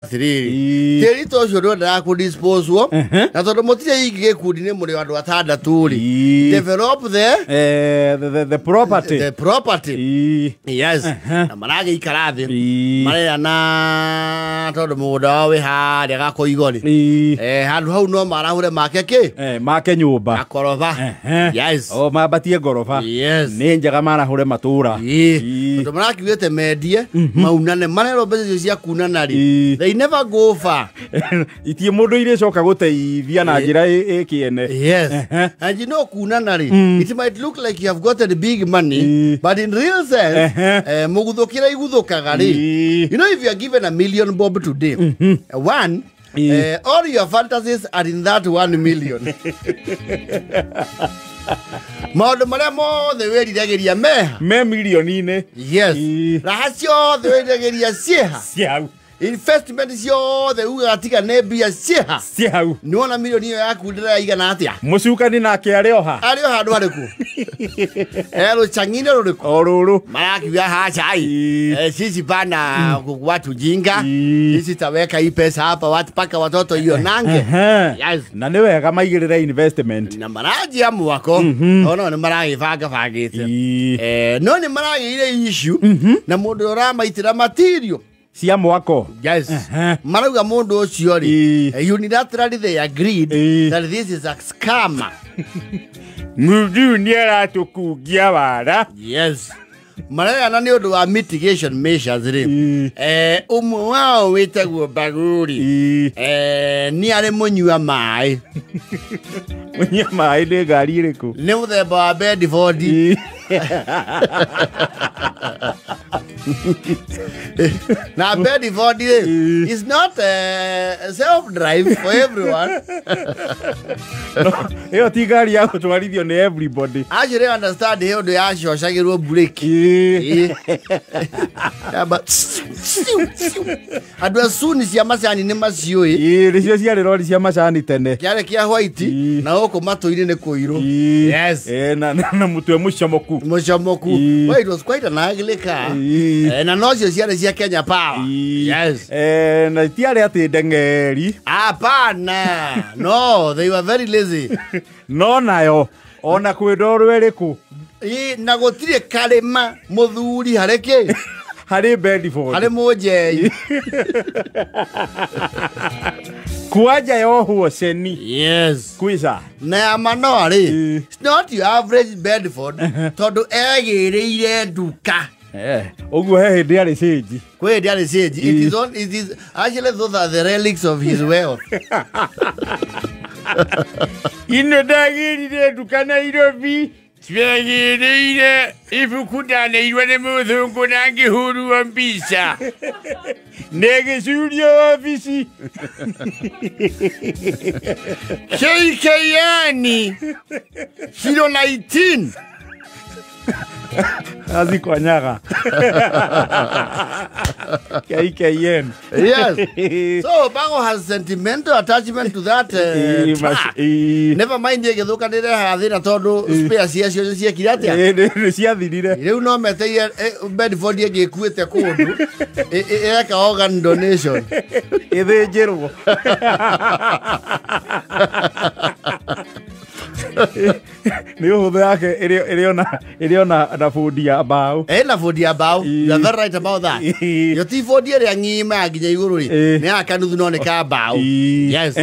Atĩrĩrĩ, tĩri ta ũcio ndwendaga kũdisposwo, na tondũ mũtirĩ ingĩ gĩkundi nĩ mũrĩ andũ atandatũ rĩ, develop the the property. The property. Yes. Na maragĩikara thĩ, marerana tondũ mũgũnda wao wĩ harĩa Gakoigo rĩ, handũ hau no marahũre make kĩ? Make nyũmba. Gakoroba. Yes. O mambatie ngoroba. Yes. Nĩ njega marahũre matũra. Tondũ marakiugĩte mendie maunane, marerwo mbeca icio cia kunana rĩ, they never go far. Itie mũndũ irĩcoka gũteithia na njĩra ĩ kĩene. Yes. And you know kunana rĩ, it might look like you have gotten big money, but in real sense, mũguthũkĩra iguthũkaga rĩ, you know, if you are given 1 million bob today, one, all your fantasies are in that 1 million. Maũndũ marĩa mothe wĩriragĩria meha? Me mirioni-inĩ. Yes. Raha ciothe wĩriragĩria ciĩha? Ciĩ hau. Investment ciothe ugaga tiga nĩ mbia ciĩha? Ciĩ hau. Nĩwona mirioni ĩyo yaku ndĩraigana atĩa? Mũcukani nake arĩ oha. Arĩ o handũ harĩkũ? Rũcang'inĩ rũrĩkũ? O rũrũ. Marakiuga hacha ai, sisi bana watu jinga, sisi taweka hii pesa hapa watu paka watoto hiyo nange. Yes. Na nĩ wega maigĩrĩre investment. Na maranjia mwako ona nĩ maragĩbanga bangĩte. No nĩ maragĩire issue na mũndũ ũramaitĩra material cia mwako. Yes. Marauga mũndũ ũcio rĩ, unilaterally they agreed that this is a scam. Mũndũ nĩ aratũkungia wara. Yes. Marerana nĩ ũndũ wa mitigation measures rĩ, ũmwe wao wĩtagwo Baguri, nĩ arĩ mũnyua maĩ. Mũnyua maĩ nĩ ngari ĩrĩkũ? Nĩ mũthemba wa Bedford. Na Bedford rĩ, is not self drive for everyone. Ĩyo ti ngari ya gũtwarithio nĩ everybody. Actually understand he ũndũ yacocagĩrwo brake. Yamba andũ a cuni cia macani nĩ maciũĩ. Nĩcio ciarĩ rori cia macani tene. Kĩarĩ kĩa white, na gũkũ matũ-inĩ nĩ kũirũ. Yes. Na mũtwe mũcomoku. Mũcomoku. Well, it was quite an ugly car. Na nocio ciarĩ cia Kenya Power. Yes. Na itiarĩ atĩ ndeng'eri. Hapana, no, they were very lazy. No nayo ona kwĩ ndoro ĩrĩkũ? Na gũtirĩ karĩma mũthuri harĩ kĩ? Harĩ Bedford. Harĩ mũnjei. Kwanja yohwo ceni. Yes. Kwisa. Na ya manoa rĩ, it's not your average Bedford, tondũ egĩrĩire nduka. Ũguo he hĩndĩ arĩ cĩnji. Kwĩ hĩndĩ arĩ cĩnji. It is actually, those are the relics of his wealth. Ino ndagĩrire nduka Nairobi, twagĩrĩire ibuku ndaneirwo nĩ mũthũngũ na ngĩhũrwo mbica nĩ gĩcurio obici. KKN 019. Azi Kwanyaga. KKN. Yes. So Bango has sentimental attachment to that truck. Never mind ĩgĩthũka nĩrehaga thĩna tondũ spare ciacio nĩ ciekire atĩa? Nĩ ciathirire. Rĩu no meteire Bedford ĩngĩ ĩkuĩte kũndũ ĩreka organ donation. Ĩthĩnjĩrwo. Nĩ ũhũthũ yake ĩrĩ ona na bundi ya mbaũ. Ĩna bundi ya mbaũ. You are very right about that. Yo ti bundi ĩrĩa ng'ima ya nginya igũrũ rĩ, nĩ ya kanuthu no nĩ ka mbaũ. Yes.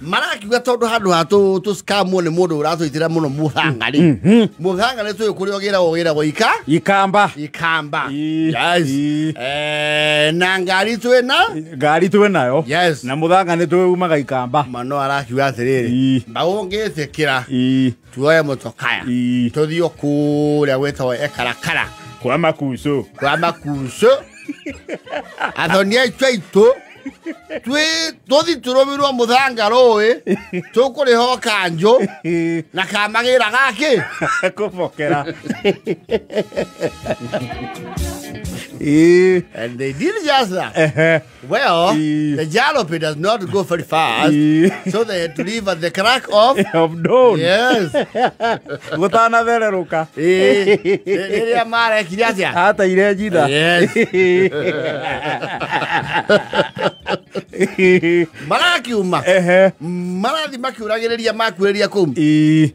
Marakiuga tondũ handũ ha tũ scamwo nĩ mũndũ ũratũitĩra mũno mũthanga rĩ, mũthanga nĩ tũĩ kũrĩa ũgĩragwo ika Ikamba. Ikamba. Yes. Na ngari twĩna Ngari twĩ nayo. Yes. Na mũthanga nĩ tũĩ umaga Ikamba. Mano arakiuga atĩrĩrĩ, mbaũ ngĩtĩkĩra, tuoye mũtokaya, tũthiĩ o kũrĩa gwĩtagwo Ekarakara. Kwa makuco. Kwa makuco athoni aitũ aitũ twĩ tũthi tũrũmirwo mũthanga rũĩ tũkũrĩha o kanjũ na kamagĩra gakĩ. Kũbokera. And they did just that. Well, the jalopy does not go very fast, so they had to leave at the crack of of dawn. Yes. Gũtanathererũka. Rĩrĩa marekire atĩa? Ateire njitha. Yes. Marakiuma. Marathi makiuragĩrĩria makuĩrĩria kũu.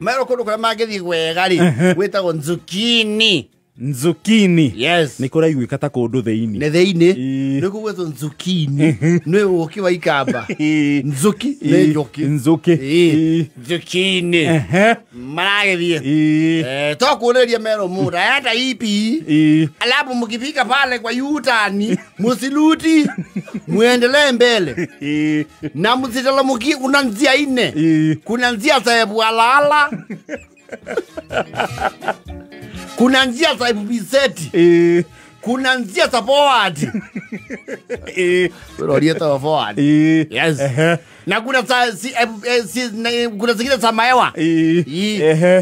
Merwo kũndũ kũrĩa mangĩthiĩ wega rĩ gwĩtagwo Nzukini. Nzukini. Yes. Nĩ kũraiguĩka ta kũndũ thĩinĩ. Nĩ thĩinĩ. Nĩ kũgwetwo Nzukini. Nĩ ũkĩ wa ikamba. Nzuki nĩ njũkĩ. Nzũkĩ. Nzukini. Maragĩthiĩ. To kuonĩria merwo mũndũ ata ipi. Alafu mkifika pale kwa yutani msiluti muendelee mbele. Na msitalamuki kuna njia nne. Kuna njia za Bwalala. Kuna njia za Ibiseti. Kuna njia za forward. Wewe forward. Yes. Na kuna za kuna zingine za maewa.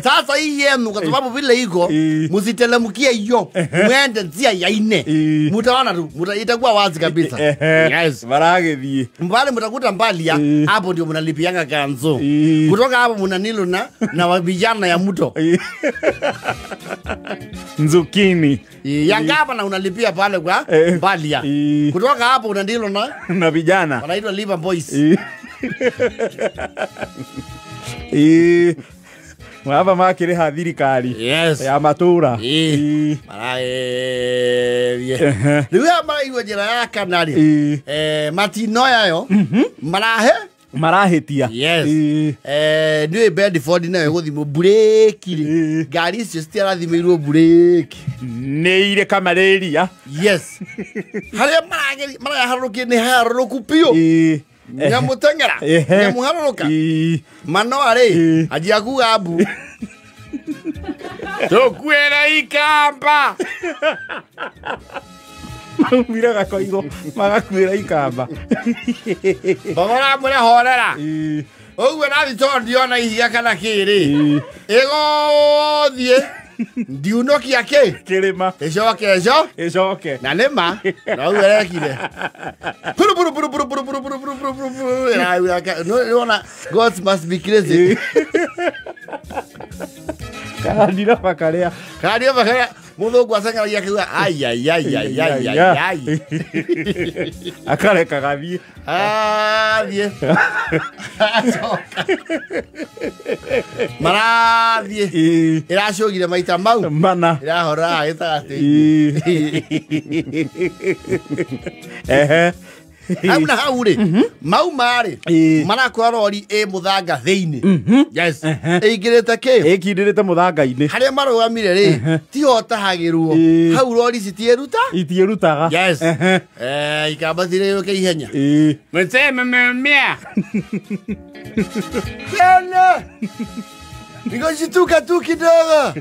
Sasa hii yenu kwa sababu vile iko msitelemukie hiyo. Muende njia ya nne. Mtaona tu, itakuwa wazi kabisa. Yes. Maragithie. Mbali mtakuta mbali ya hapo ndio mnalipianga kanzo. Kutoka hapo mnanilo na vijana ya mto. Nzukini. Yangapa na unalipia pale kwa Mbalia. Kutoka hapo unandilo na vijana. Wanaitwa Liver Boys. Mwaba makĩrĩha thirikari. Yes. Ya matũra. Rĩu aya maraigua njĩra ya kana rĩ. Matinoya yo. Marahe marahĩtia. Yes. Nĩ Bedford nayo gũthimwo breki rĩ. Ngari icio citiarathimĩirwo breki. Nĩ irĩ kamalaria. Yes. Harĩa maraharũrũkie nĩ harũrũku biũ. Nyamũteng'era. Nyamũharũrũka. Manoa rĩ anjia kuga mbu. Tũkuĩre ikamba. Maumire gakoigo magakuĩra ikamba. Mbogora mwĩre horera. Ũguo nathi tondũ ndiona ihiga kana kĩrĩ. Ĩgũthiĩ ndiunokia kĩ kĩrĩma ĩcoke ĩcoke na nĩma na ũguo ĩrekire puru puru puru puru puru puru puru puru puru puru. Nĩwona God must be crazy. Karandira bakarĩa. Karandira bakarĩa. Mũthũngũ acengeragia akiuga ai ai ai ai ai ai ai. Akareka gathiĩ. Athiĩ. Acoka. Marathiĩ. Ĩracũgire maita mau. Mana. Ĩrahora gĩtagatĩ. Ehe. Hau na hau rĩ mau marĩ marakora rori ĩ mũthanga thĩinĩ. Yes. Ĩingĩrĩte kĩ? Ĩkindĩrĩte mũthanga-inĩ. Harĩa marũgamire rĩ tiho tahagĩrwo. Hau rori citiĩruta? Itiĩrutaga. Yes. Ikamba cirĩũke ihenya. Mseme mmea. Tena. Nikoshituka tu kidogo.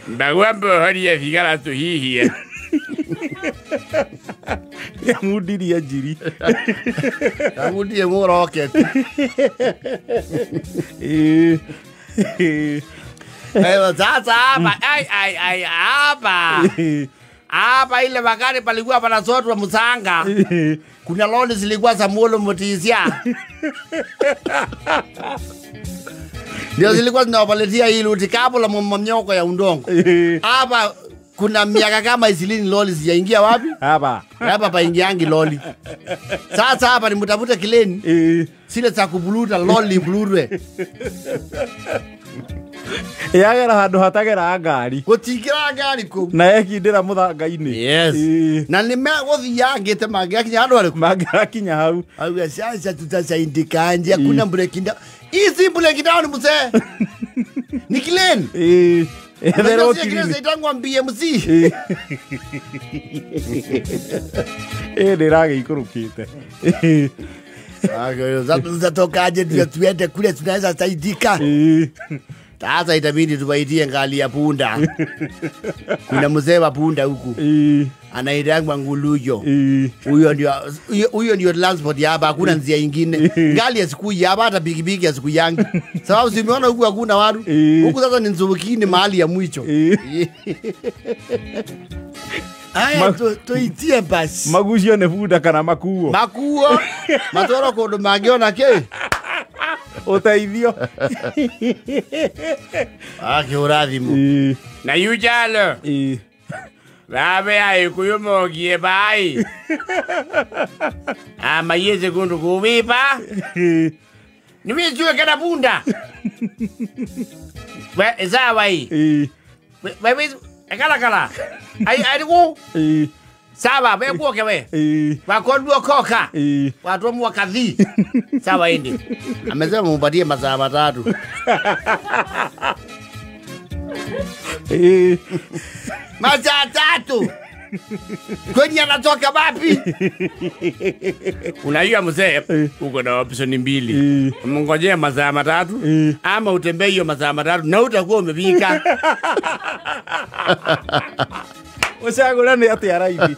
Ndagwamba horia thigara tuhihie. Yamundirie njiri. Yamundie mũroketi. Sasa hapa ai ai ai hapa. Hapa ile wakati palikuwa panasotwa msanga. Kuna lori zilikuwa za Molo Mutisia. Ndio zilikuwa zinawaletea hii lutikapo la mmomonyoko ya udongo. Hapa kuna miaka kama 20 lori zijaingia wapi? Hapa. Hapa paingiangi lori. Sasa hapa ni mtafute kileni. Sile za kubuluta lori bulurwe. Yagera handu hatagera ngari. Gutingira ngari ku. Na yekindira muthanga-inĩ. Yes. Na nĩ megũthiangĩte mangĩakinya handũ harĩkũ? Mangĩakinya hau. Auga sasa tutasaidikanje hakuna breaking down. Hizi breaking down mzee. Ni kileni. Etherwo kileni zaitangwa BMC. Ndĩragĩikũrũkĩte. Zatokaje tuende kule tunaweza saidika. Sasa itabidi tubaitie ngali ya punda. Kuna mzee wa punda huku. Anaitangwa Ngulujo. Huyo ndio transport ya hapa, hakuna njia nyingine. Ngali ya siku ya hapa hata pikipiki ya siku yangu. Sababu simeona huku hakuna watu. Huku sasa ni Nzubukini mahali ya mwicho. Aya tuitie basi. Magucio nĩ bunda kana makuo? Makuo. Matwaro kũndũ mangĩona kĩ? Ũteithio. Akĩhũra thimũ. Na yujalo. Babe aikuyu mogie bai. Ama yeze kundu kuwipa. Niwijue kana bunda. We sawa hii. We kala kala. Ai ai ku. Sawa we kuoke we. Wakonduo koka. Watu wa kadhi. Sawa indi. Amesema mumpatie masaa matatu. Masaa tatu. Kwenye anatoka wapi? Unajua mzee, uko na option mbili. Mngojee masaa matatu ama utembee hiyo masaa matatu na utakuwa umefika. Ucagũra nĩ atĩa raithi?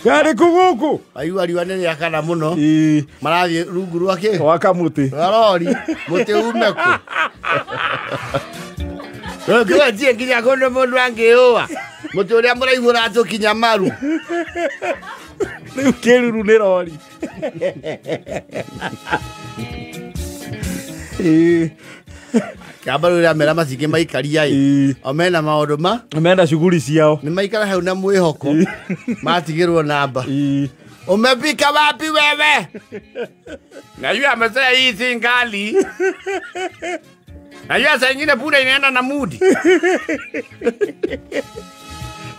Gari kuguku. Ayua riũa nĩ rĩakana mũno. Marathiĩ rungu rwa kĩ? Rwa kamũtĩ. Rwa rori. Mũtĩ ume kũ? Rũkĩwanjie nginya kũndũ mũndũ angĩũa. Mũtĩ ũrĩa mũraihu ũratũkinya maru. Rĩu kĩruru nĩ rori. Kamba rĩrĩa mera macingĩ maikaria ĩ. O mena maũndũ ma? Mena shughuli ciao. Nĩ maikara hau na mwĩhoko. Matigĩrwo namba. Umefika wapi wewe? Najua mzee hii si ngali. Najua saa nyingine punda inaenda na mudi.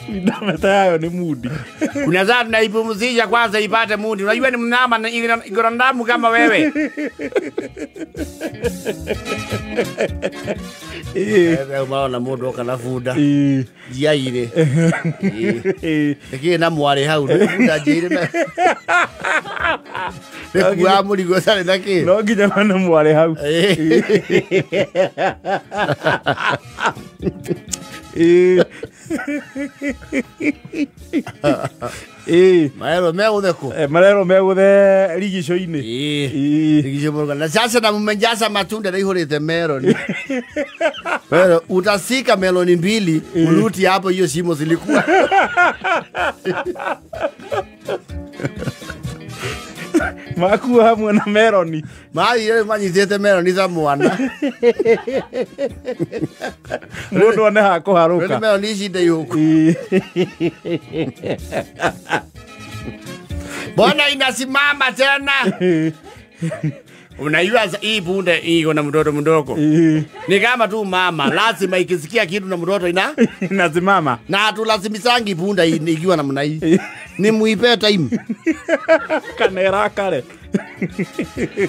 Ndametayo ni mudi. Kuna saa tunaipumzisha kwanza ipate mudi. Unajua ni mnyama na iko na damu kama wewe. Umaona mundu oka na bunda. Njiaire. Nĩkĩĩ na mwarĩ hau nĩ bunda njiaire na. Nĩkuaga mũrigo ũtarĩ na kĩ? No nginya mane mwarĩ hau. Maero megũthekwo. Marero megũthe rigico-inĩ. Rigico mũrũga. Na sasa na mumenjaza matunda na ihũrĩte meloni. Pero utasika meloni mbili uluti hapo hiyo shimo zilikuwa. Makuwa hamwe na meloni. Mathire manyitĩte meloni ta mwana. Mũndũ one ha kũharũka. Nĩ meloni ici ndaihuku. Mbona inasimama tena? Unajua hii punda iko na mtoto mdogo. Ni kama tu mama, lazima ikisikia kitu na mtoto inasimama. Na hatulazimisangi punda ikiwa namna hii. Ni muipe time. Kanera kale.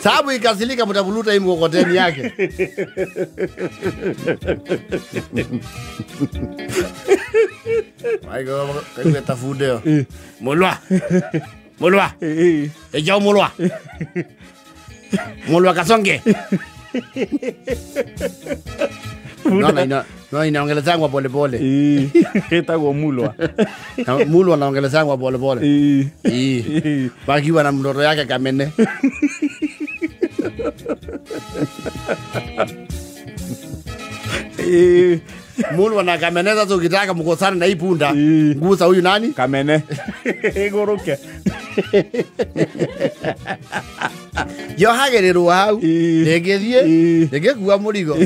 Sababu ikasilika mtavuruta hii mkokoteni yake. Maigo kaigua tafunde. Mulwa. Mulwa. Ejao mulwa. Mulwa kasonge. No inaongelezangwa pole pole. Etagwo mulwa. Mulwa anaongelezangwa pole pole. Bakiwa na mtoto yake kamene. Mulwa na kamene sasa ukitaka mkosane na hii punda, ngusa huyu nani? Kamene. Igũrũke. Yohagĩrĩrwo hau ndĩngĩthiĩ ndĩngĩkua mũrigo.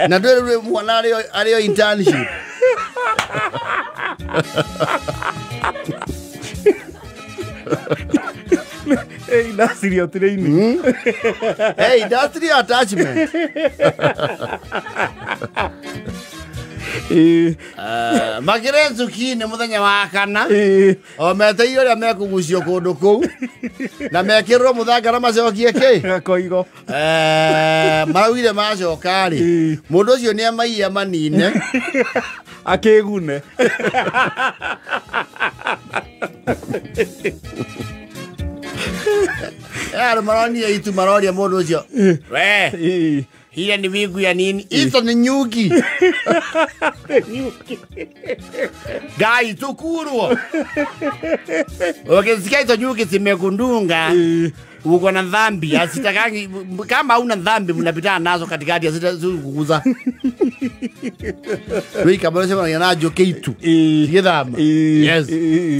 Na ndwĩrĩ mwana arĩo internship. Industrial training. Hey, industrial attachment. Makĩre nzuki-inĩ mũthenya wa kana o meteire ũrĩa mekũgucio kũndũ kũu na mekĩrwo mũthanga na macokie kĩ gakoigo. Maraugire macoka rĩ mũndũ ũcio nĩ amaiya manine akĩgune. Andũ maronire itu maroria mũndũ ũcio we Hile ni wingu ya nini? Hizo ni nyuki. Gai tukurwo. Ukisikia hizo nyuki zimekundunga, Uko na dhambi, asitakangi kama una dhambi mnapitana nazo katikati asitakuguza. Wewe kama unasema na keitu. Githama. Yes.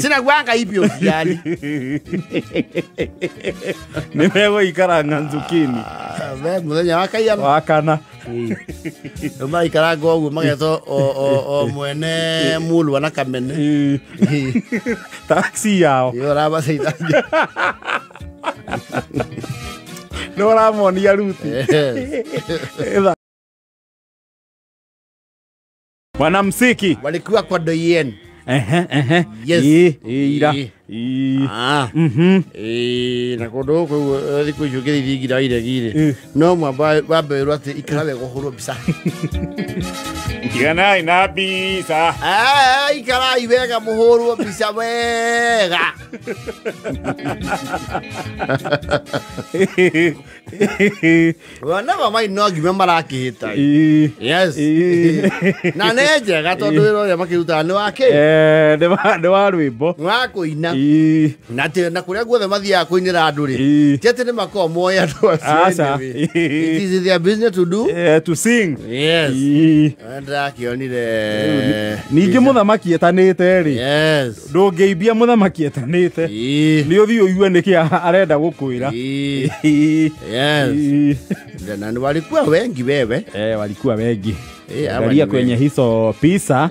Sina gwanga ibyo yani. Nimegũikara ng'anzukini. We muthenya wa kaiya wa kana. Maikaranga ũguo magetwo o mwene mulwa na kamene. Taxi yao. Yo rabaceithagia. No ramonia ruti. Wanamsiki walikuwa kwa doyen. Yes. Ira. Na kundu guku thiku icio ngĩthiĩ iregire no mwambe atĩ ikara wega ũhũrwo mbica. Tiganai na mbica. Ikarai wega mũhũrwo mbica wega. Never mind no nginya marakĩhĩta. Yes. Na nĩ njega tondũ wĩra ũrĩa makĩrutaga nĩ wa kĩ? Nĩ wa rwĩmbo. Nĩ wa kũina. Na kũrĩa guothe mathiaga kũinĩra andũ rĩ, ti atĩ nĩ makoragwo moĩ andũ acio. It is their business to do. To sing. Yes. Ndĩrakĩonire. Ningĩ mũthamaki etanĩte rĩ. Yes. Ndũngĩimbia mũthamaki etanĩte. Nĩ ũthiĩ ũigue nĩkĩ arenda gũkwĩra. Yes. Na walikuwa wengi wewe. Walikuwa wengi. Angalia kwenye hizo pisa.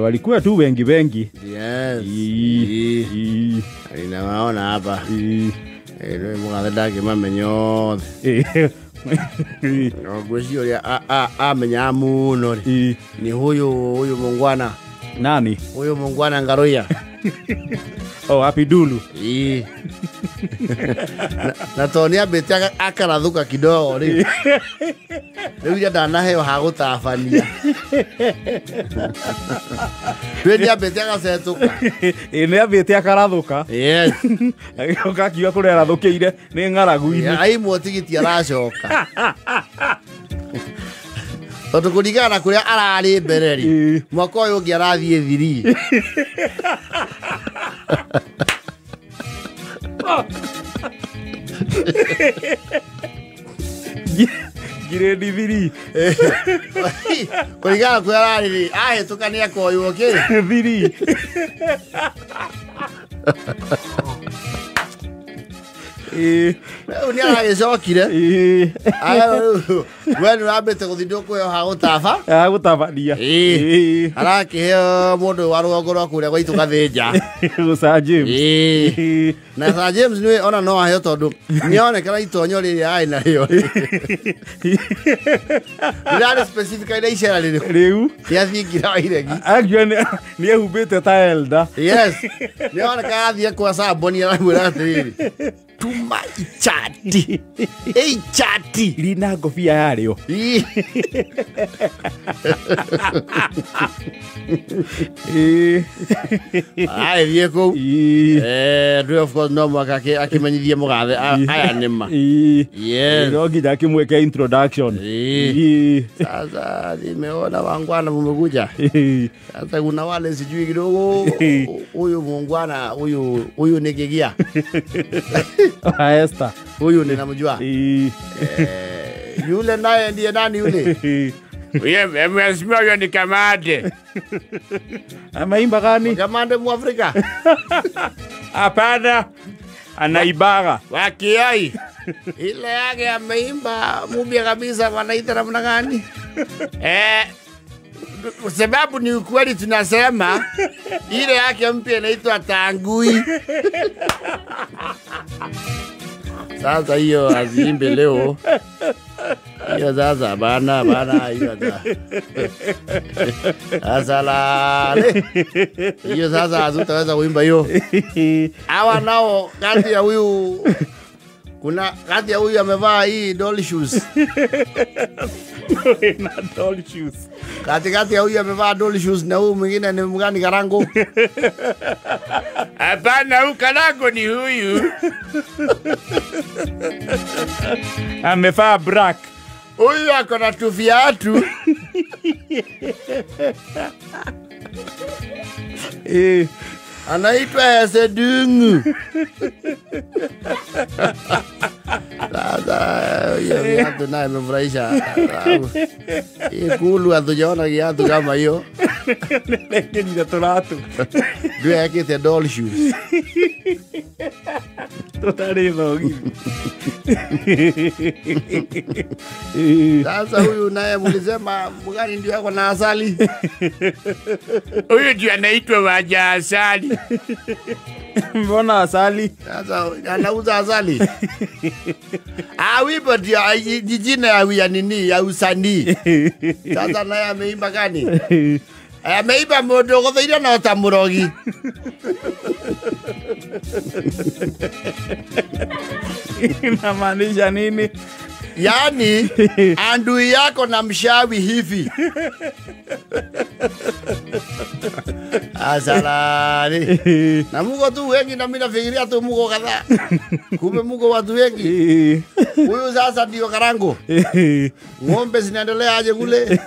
Walikuwa tu wengi wengi. Yes. Ninawaona hapa. Rĩu mũgathe ndangĩmamenya othe. Ngwĩciria ũrĩa amenyaga mũno rĩ ni huyu mungwana. Nani? Huyu mungwana Ngaruiya. Oh, Apidulu. Na tondũ nĩambĩte akarathũka kidogo rĩ. Rĩu iria ndanaheo ha gũtabania. Rĩu nĩambĩte agacetũka. Nĩambĩte akarathũka. Yes. Agĩcoka akiuga kũrĩa arathũkĩire nĩ ng'aragu-inĩ. Aimwo tigiti aracoka. Tondũ kũringana na kũrĩa ararĩ mbere rĩ, mwaka ũyũ ũngĩ arathiĩ 3. Grade 3. Kũringana na kũrĩa ararĩ rĩ, ahĩtũka nĩ akoywo kĩ? 3. Rĩu nĩ aragĩcokire. We nĩ ũrambĩte gũthiĩ ndũkũheo ha gũtaba. Ha gũtabania. Arakĩheo mũndũ wa rũgongo rwa kũrĩa gwa itũ Gathĩnja. Sir James. Na Sir James nĩwe ona no aheo tondũ nĩonekana itonyo rĩrĩa arĩ narĩo. Rĩrarĩ specifically na icera rĩrĩkũ? Rĩu. Rĩa thingira wa iregi. Akiuga nĩ ehumbĩte ta elder. Yes. Nĩoneka athiĩ kwa Samboni aramwĩra atĩrĩrĩ, tuma ichati. Ichati. Rina ngobia yarĩo. Agĩthiĩ kũu. Rĩu of course no mũhaka akĩmenyithie mũgathe aya nĩ ma. Yes. No nginya akĩmwĩke introduction. Sasa nimeona wangwana mumekuja. Sasa kuna wale sijui kidogo huyu muungwana huyu ni Kigia. Esther. Huyu ninamjua. Yule naye ndiye nani yule? Mheshimiwa huyo ni Kamande. Ameimba gani? Kamande Mwafrika. Hapana. Anaibaga. Wakiai. Ile yake ameimba mubia kabisa wanaita namna gani? Sababu ni ukweli tunasema ile yake mpya inaitwa Tangui. Sasa hiyo aziimbe leo. Hiyo sasa bana hiyo sasa. Sasa la. Hiyo sasa hatutaweza kuimba hiyo. Hawa nao kati ya huyu kuna kati ya huyu amevaa hii doll shoes. Na doll shoes. Katikati ya huyu amevaa doll shoes na huyu mwingine ni mgani Karango? Hapana, huyu Karango ni huyu. Amevaa black. Huyu ako na tuviatu. Anaitwa Esedungu. Sasa hiyo viatu naye imefurahisha. Ikulu hatujaona kiatu kama hiyo. Ndio tũratũ. Ndio yake doll shoes. Tũtarĩ thogithi. Sasa huyu naye mlisema mgani ndio yako na asali. Huyu ndio anaitwa Waja Asali. Mbona asali? Sasa anauza asali. Wipo ndio jina ya nini ya usanii. Sasa naye ameimba gani? Ameimba mundu guthiire no ta murogi. Inamaanisha nini? Yaani andui yako na mshawi hivi. Asalari. Na muko tu wengi na mimi nafikiria tu muko kadhaa. Kumbe muko watu wengi. Huyu sasa ndio Karango. Ng'ombe zinaendelea aje kule?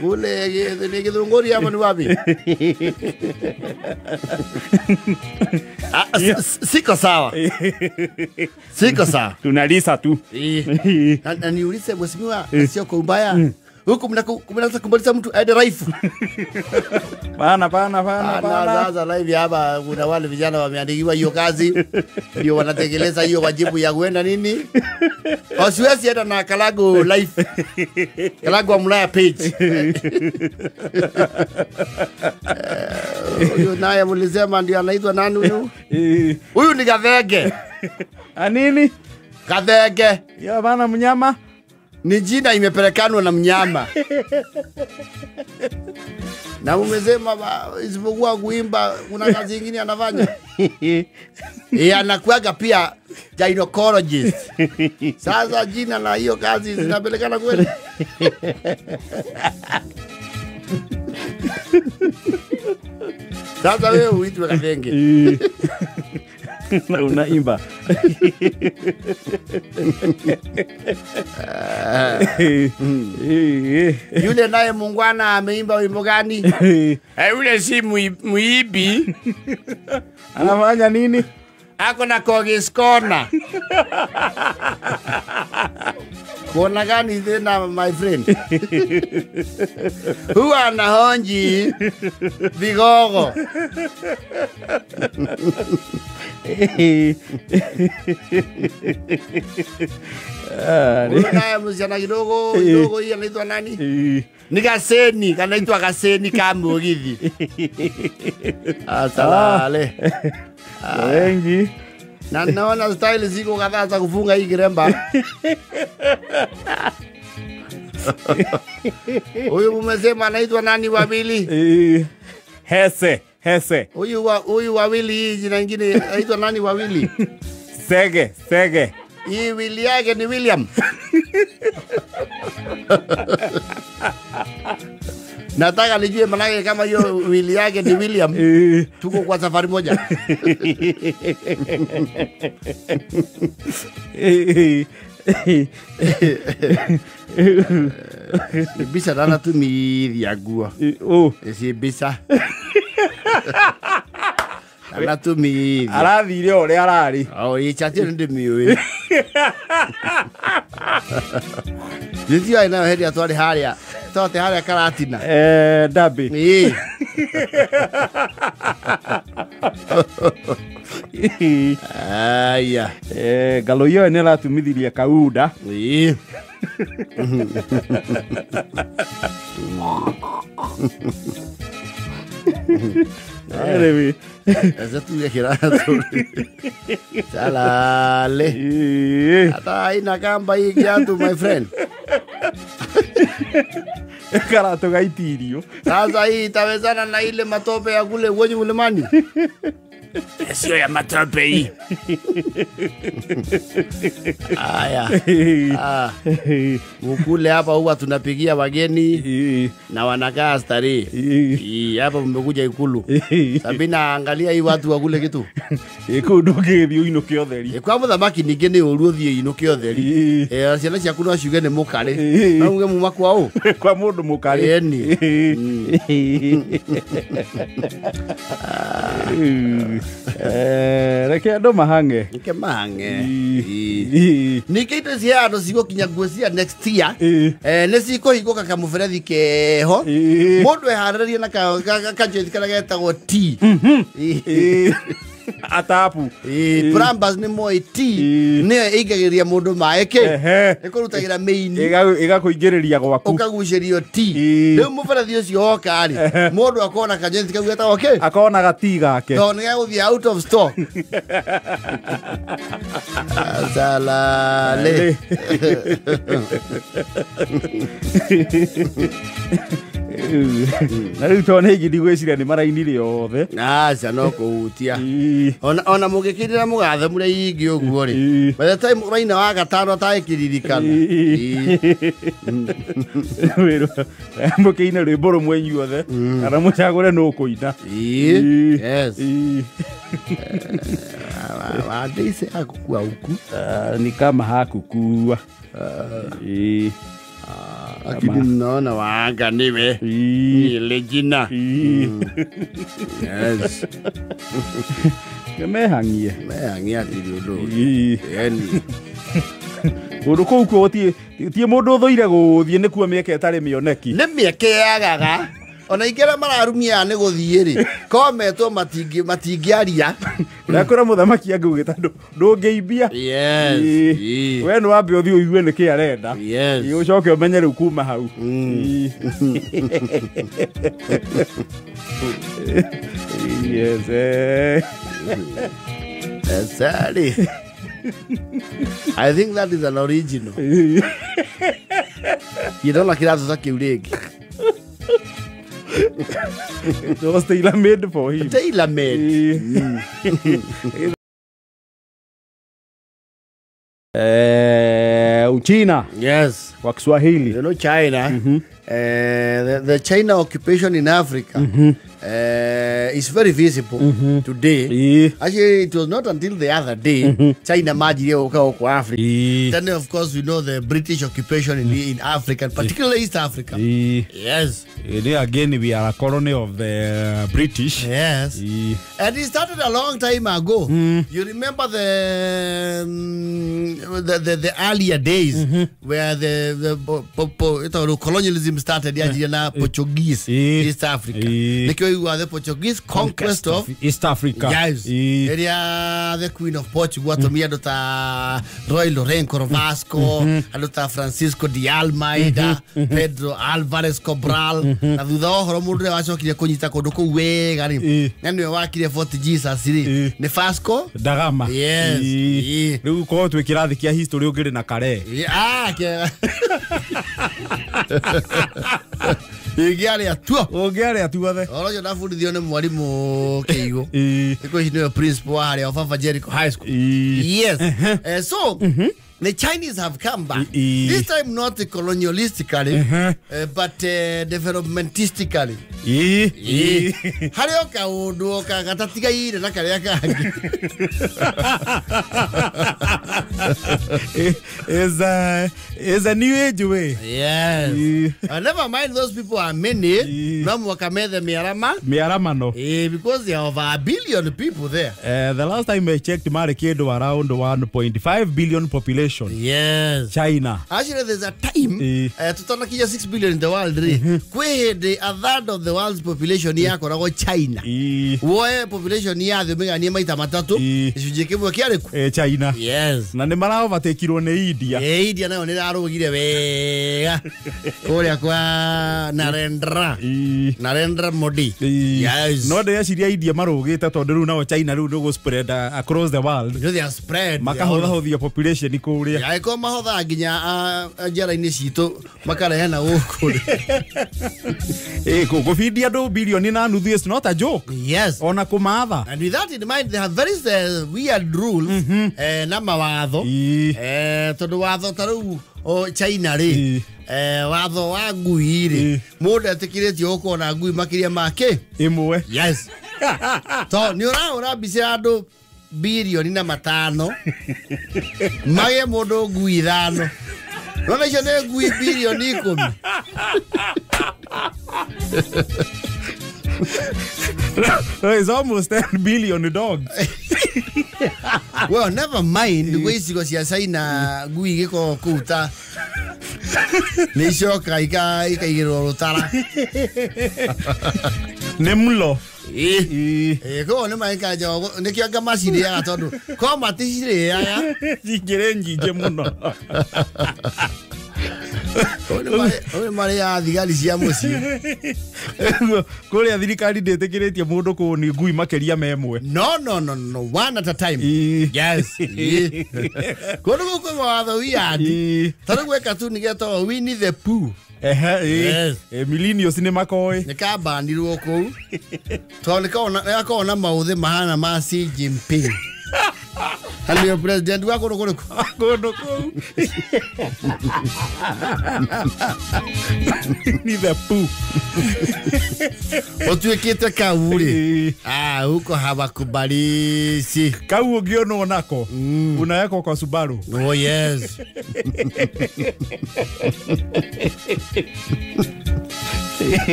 Kule ni Githunguri ama ni wapi? Siko sawa. Siko sawa. Tunalisa tu. Na niulize mheshimiwa, sio kwa ubaya. Huku mnaanza kumaliza mtu aende raifu. Pana. Sasa live hapa kuna wale vijana wameandikiwa hiyo kazi. Ndio wanatekeleza hiyo wajibu ya kuenda nini? Wasiwezi hata na Kalago live. Kalago Mlaya page. Huyu naye mlisema ndio anaitwa nani huyu? Huyu ni Gathenge. Anini? Gathenge. Ya bana mnyama. Ni jina imepelekanwa na mnyama. Na umesema isipokuwa kuimba kuna kazi nyingine anafanya. Anakuaga pia gynecologist. Sasa jina na hiyo kazi zinapelekana kweli? Sasa wewe uitwe Gathenge. Na unaimba. Yule naye mungwana ameimba wimbo gani? Yule si muibi. Anafanya nini? Ako na Kogis Corner. Kona gani tena my friend? Huwa anahonji vigogo. Huyu naye msichana kidogo kidogo hii anaitwa nani? Ni Gaseni, kanaitwa Gaseni Kamugithi. Asalale. Wengi. Na naona style ziko kadhaa za kufunga hii kiremba. Huyu umesema anaitwa nani wawili? Hese. Huyu wawili hii jina nyingine anaitwa nani wawili? Sege. Hii wili yake ni William. Nataka nijue manake kama hiyo wili yake ni William. Tuko kwa safari moja. Bisa dana tu mi agua. Si bisa. Dana tu mi. Arathire ore arari. Oh, ichati ndi miwe. Ndio ina heri atwari haria. Tote haria Karatina. Dabi. Aya. Galo hiyo ni ratumithirie kauda. Anyway, esa tu kirato. Salale. Hata haina kamba hii kiatu my friend. Sio ya matope. Aya. Mukule hapa huwa tunapigia wageni na wanakaa starehe. Hapa mmekuja Ikulu. Sabina angalia hii watu wakule kitu. Kuu ndũngĩgĩthiĩ ũinũke ũtheri. Kwa mũthamaki ningĩ nĩ ũru ũthiĩ inũke ũtheri. Ciana ciaku no ciuge nĩ mũkarĩ. No uge muma kwa ũ? Kwa mũndũ mũkarĩ. Ĩni. Reke andũ mahang'e. Reke mahang'e. Ningĩ indo cia andũ cigũkinya nguo cia next year. Nĩ cikũhingũka kamũberethi keho. Mũndũ eharĩrĩrie na kanjothi karĩa getagwo tea. Atapu. Plumbers nĩ moĩ tea nĩyo ĩingagĩria mũndũ maĩ kĩ ĩkũrutagĩra mĩini ĩgakũingĩrĩria gwaku ũkagucĩrio tea. Rĩu mũberethi ũcio woka rĩ mũndũ akona kanjothi kau getagwo kĩ akona gatii gake tondũ nĩ gegũthiĩ out of stock. Salale. Na rĩu tondũ nĩ ingĩ ndigwĩciria nĩ marainire othe. Aca no kũhutia. Ona mũgĩkĩrĩra mũgathemure ingĩ ũguo rĩ. By the time ũraina wa gatano atagĩkĩririkana. Mũkĩine rwĩmbo rũmwe inyuothe kana mũcagũre nũ ũkũina. Yes. Wandĩice hakukua huku. Ni kama hakukua. Lakini mnaona waanga niwe ile jina. Yes. Mehang'ie. Mehang'ie atiri ũndũ. Yaani kũndũ kũu kuo ti mũndũ ũthũire gũthiĩ nĩkuo mĩeke ĩtarĩ mĩoneki. Nĩ mĩeke yagaga. Ona ingĩ arĩa mararumia nĩ gũthiĩ rĩ kometwo matingĩaria. Ndakũra mũthamaki angĩugĩte ndũngĩimbia. Yes. We nĩ wambe ũthiĩ ũigue nĩkĩ arenda. Yes. Ũcoke ũmenye rĩu kuma hau. Yes. Sorry. I think that is an original. You don't like it as a kĩu rĩngĩ. It was tailor made for him. Tailor made. Uchina. Yes. Kwa Kiswahili. You know China. The China occupation in Africa is very visible today. Actually, it was not until the other day China manjirie gũka gũkũ Africa. Then of course we know the British occupation in Africa, particularly East Africa. Yes. Again, we are a colony of the British. Yes. And it started a long time ago. You remember the earlier days where the colonialism started na Portuguese East Africa. Nikio you are the Portuguese conquest of East Africa. Yes. Area the Queen of Portugal atumia andũ ta Roy Lourenço Vasco, andũ ta Francisco de Almeida, Pedro Alvarez Cabral. Na thutha wa ũhoro mũndũ ũrĩa wacokire kũnyita kũndũ kũu wega rĩ na nĩwe wakire Fort Jesus rĩ nĩ Vasco da Gama. Yes. Rĩu korwo twĩ kĩrathi kĩa history ũngĩrĩ na kare. Ingĩarĩa tuo. Ũngĩarĩa tuothe. Ũhoro ũcio ndabundithio nĩ mwarimũ Kĩigũ. Thikũ ici nĩwe principal wa harĩa Baba Jericho High School. Yes. So the Chinese have come back. This time not colonialistically, but developmentistically. Harĩ o kaũndũ o gatatigaire na karĩa kangĩ. Is a new age way. Yes. Never mind those people are many. No mwaka methe miarama. Miaramano. Because there are over 1 billion people there. The last time I checked, marĩ kĩndũ around 1.5 billion population. Yes. China. Actually, there's a time tutanakinya 6 billion in the world rĩ kwĩ hĩndĩ a third of the world's population yakoragwo China. Woe population ya thĩ ũmĩganie maita matatũ gĩcunjĩ kĩmwe kĩarĩ kũ? China. Yes. Na nĩ mara-overtakeirwo nĩ India. India nayo nĩ ĩrarũgire wega kũrĩa kwa Narendra. Narendra Modi. Yes. No ndĩreciria India marũgĩte tondũ rĩu nao China rĩu nĩ gũ spread across the world. You know, they are spread. Makahũthahũthia population kũrĩa. kũrĩa. Angĩkorwo mahothaga nginya njera-inĩ citũ makarehe na gũkũ. Kũbindia andũ bilioni na nuthu is not a joke. Yes. Ona kũmatha. And with that in mind, they have very weird rules na mawatho. Tondũ watho ta rĩu China rĩ, watho wa ngui rĩ, mũndũ etĩkĩrĩtio gũkorwo na ngui makĩria ma kĩ? Ĩmwe. Yes. To nĩ ũrahũra mbica ya andũ bilioni na 5 magĩe mũndũ ngui 5. Nona icio nĩ ngui bilioni 10. It's almost 10 billion dogs. Well, never mind. Gwĩ icigo cia China ngui igĩkorwo kũu ta nĩ icokaga ikaigĩrĩrwo rũtara. Nĩ mũlo. Koguo nĩ maikanja nĩkĩo anga macirĩaga tondũ korwo maticirĩaga cingĩrĩ nyingĩ mũno. Ũyũ marĩaga thigari cia mũciĩ. Kũrĩa thirikari ndĩtĩkĩrĩtie mũndũ kũũni ngui makĩria ma ĩmwe. No, no, no, no, one at a time. Yes. Kũndũ gũkũ kwĩ mawatho weird. Ta rĩu gwĩ katuni getagwo Winnie the Pooh. Yes. Millennials nĩ makoĩ. Nĩ kambanirwo kũu tondũ nĩgakoragwo na maũthĩ mahana ma Xi Jinping. Na nĩwe president wa kũndũ kũrĩkũ? Kũndũ kũu. Ni the Pooh. Ũtuĩkĩte kau rĩ, huko hawakubalishi. Kau ũngĩonwo nako unawekwo kwa Subaru. Oh yes.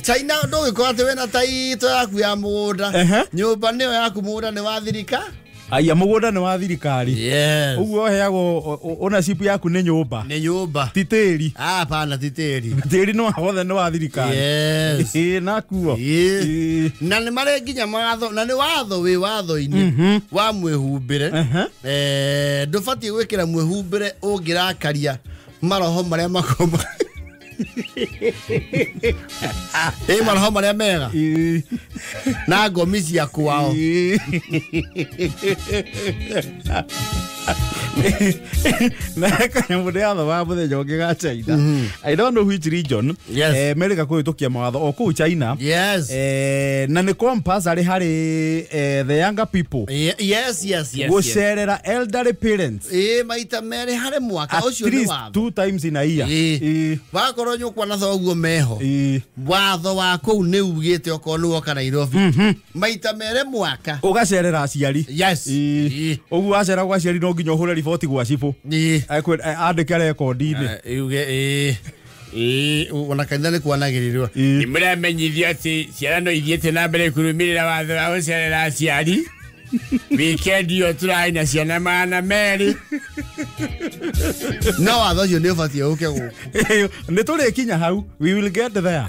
China ndũgĩkorwo atĩ wĩna taitũ yaku ya mũgũnda. Nyũmba nĩyo yaku, mũgũnda nĩ wa thirika. Aya mũgũnda nĩ wa thirikari. Yes. Ũguo ũheagwo ownership yaku nĩ nyũmba. Nĩ nyũmba. Ti tĩri. Hapana ti tĩri. Tĩri no wothe nĩ wa thirikari. Yes. Nakuo. Na nĩ marĩ nginya mawatho, na nĩ watho wĩ watho-inĩ wa mwĩhumbĩre. Ndũbatiĩ gwĩkĩra mwĩhumbĩre ũngĩrakaria maroho marĩa makoma. Maroho marĩa mega na ngomi cia kwao. Na kanyamũ ndĩrathoma mũthenya ũngĩ ga China. I don't know which region. Yes. Merĩga kũhĩtũkia mawatho o kũu China. Yes. Na nĩ compulsory harĩ the younger people. Yes, yes, yes. Gũcerera elderly parents. Maita merĩ harĩ mwaka ũcio nĩ watho. 2 times in a year. Wakorwo nyũkwa na thoguo meho. Watho wa kũu nĩ ugĩte okorwo nĩ woka Nairobi. Maita merĩ mwaka. Ũgacerera aciari. Yes. Ũguo wacera gwa aciari no nginya ũhũre riboti gwa cibũ. Andĩke rekondi-inĩ. Yuge ona kanitha nĩ kwanagĩrĩrwo. Nĩ mũramenyithio atĩ ciana no ithiĩte na mbere kũrũmĩrĩra watho wa gũcerera aciari. Weekend ĩyo tũrarĩ na ciana 200. No watho ũcio nĩ ũbatiĩ ũke gũkũ. Nĩ tũrĩkinya hau. We will get there.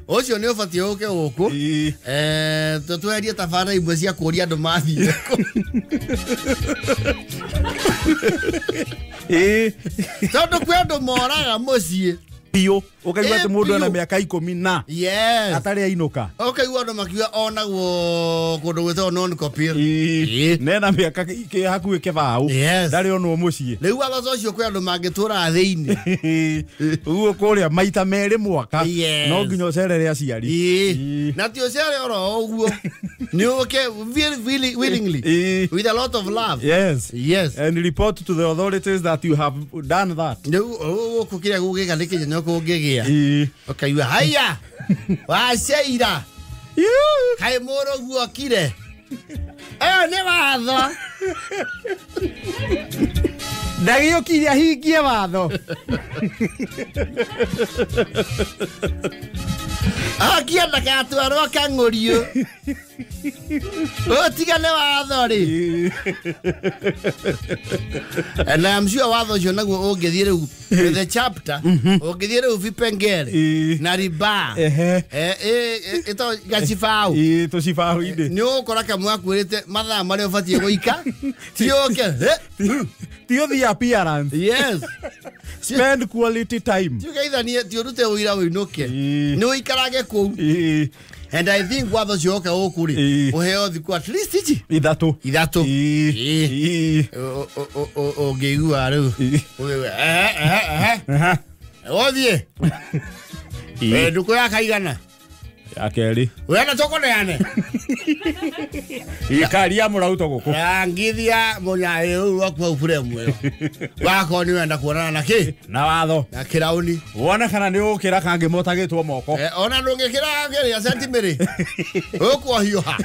Ũcio nĩ ũbatiĩ ũke gũkũ. Tũtweherie tabara imwe cia kũũria andũ mathire kũ. Tondũ kwĩ andũ moraga mũciĩ biũ. Ũkaigua atĩ mũndũ ena mĩaka 10 na yes atarĩ ainũka. Ũkaigua andũ makiuga onagwo kũndũ gwĩtagwo non copy. Nena mĩaka hakuhĩ kĩbaũ. Ndarĩ onwo mũciĩ. Rĩu watho ũcio kwĩ andũ mangĩtũraga thĩinĩ. Ũguo kũrĩa maita merĩ mwaka no nginya ũcerere aciari. Na ti ũcere oro ũguo. Nĩ ũke willingly with a lot of love. Yes. Yes. And report to the authorities that you have done that. Rĩu gũkũ kĩrĩa gũgĩka nĩ kĩnyenyo kũngĩgĩa. Ũkaigua haya waceira kaĩ mũrũguo okire. Ĩyo nĩ watho. Ndagĩũkire ahingie watho. Akia ndakatwarwo kang'ũriũ. Ũtigane watho rĩ. And I'm sure watho ũcio naguo ũngĩthiĩ rĩu the chapter ũngĩthiĩ rĩu vipengere na riba ĩtagwo gacibaũ. Tũcibaũ-inĩ. Nĩ ũgũkora kamwe gakwĩrĩte mathaa marĩa ũbatiĩ gũika ti ũke. Ti ũthiĩ appearance. Yes. Spend quality time. Ti ũgeithanie ti ũrute ũira ũinũke. Nĩ ũikarage kũu. And I think watho ũcio woka gũkũ rĩ, ũheo thikũ at least ici 3. 3. Ũngĩigua rĩu ũthiĩ ndukũ ya kaigana ya kerĩ wena tũkũneane ikari ya mũrauto gũkũ rangithia mũnyaĩ ũyũ waku hau buremu ĩyo wakorwo nĩ wenda kuonana na kĩ na watho na kĩrauni wone kana nĩ ũgũkĩra kangĩ motagĩtwo moko ona ndũngĩkĩra kĩrĩa centimĩrĩ ũkũhiũha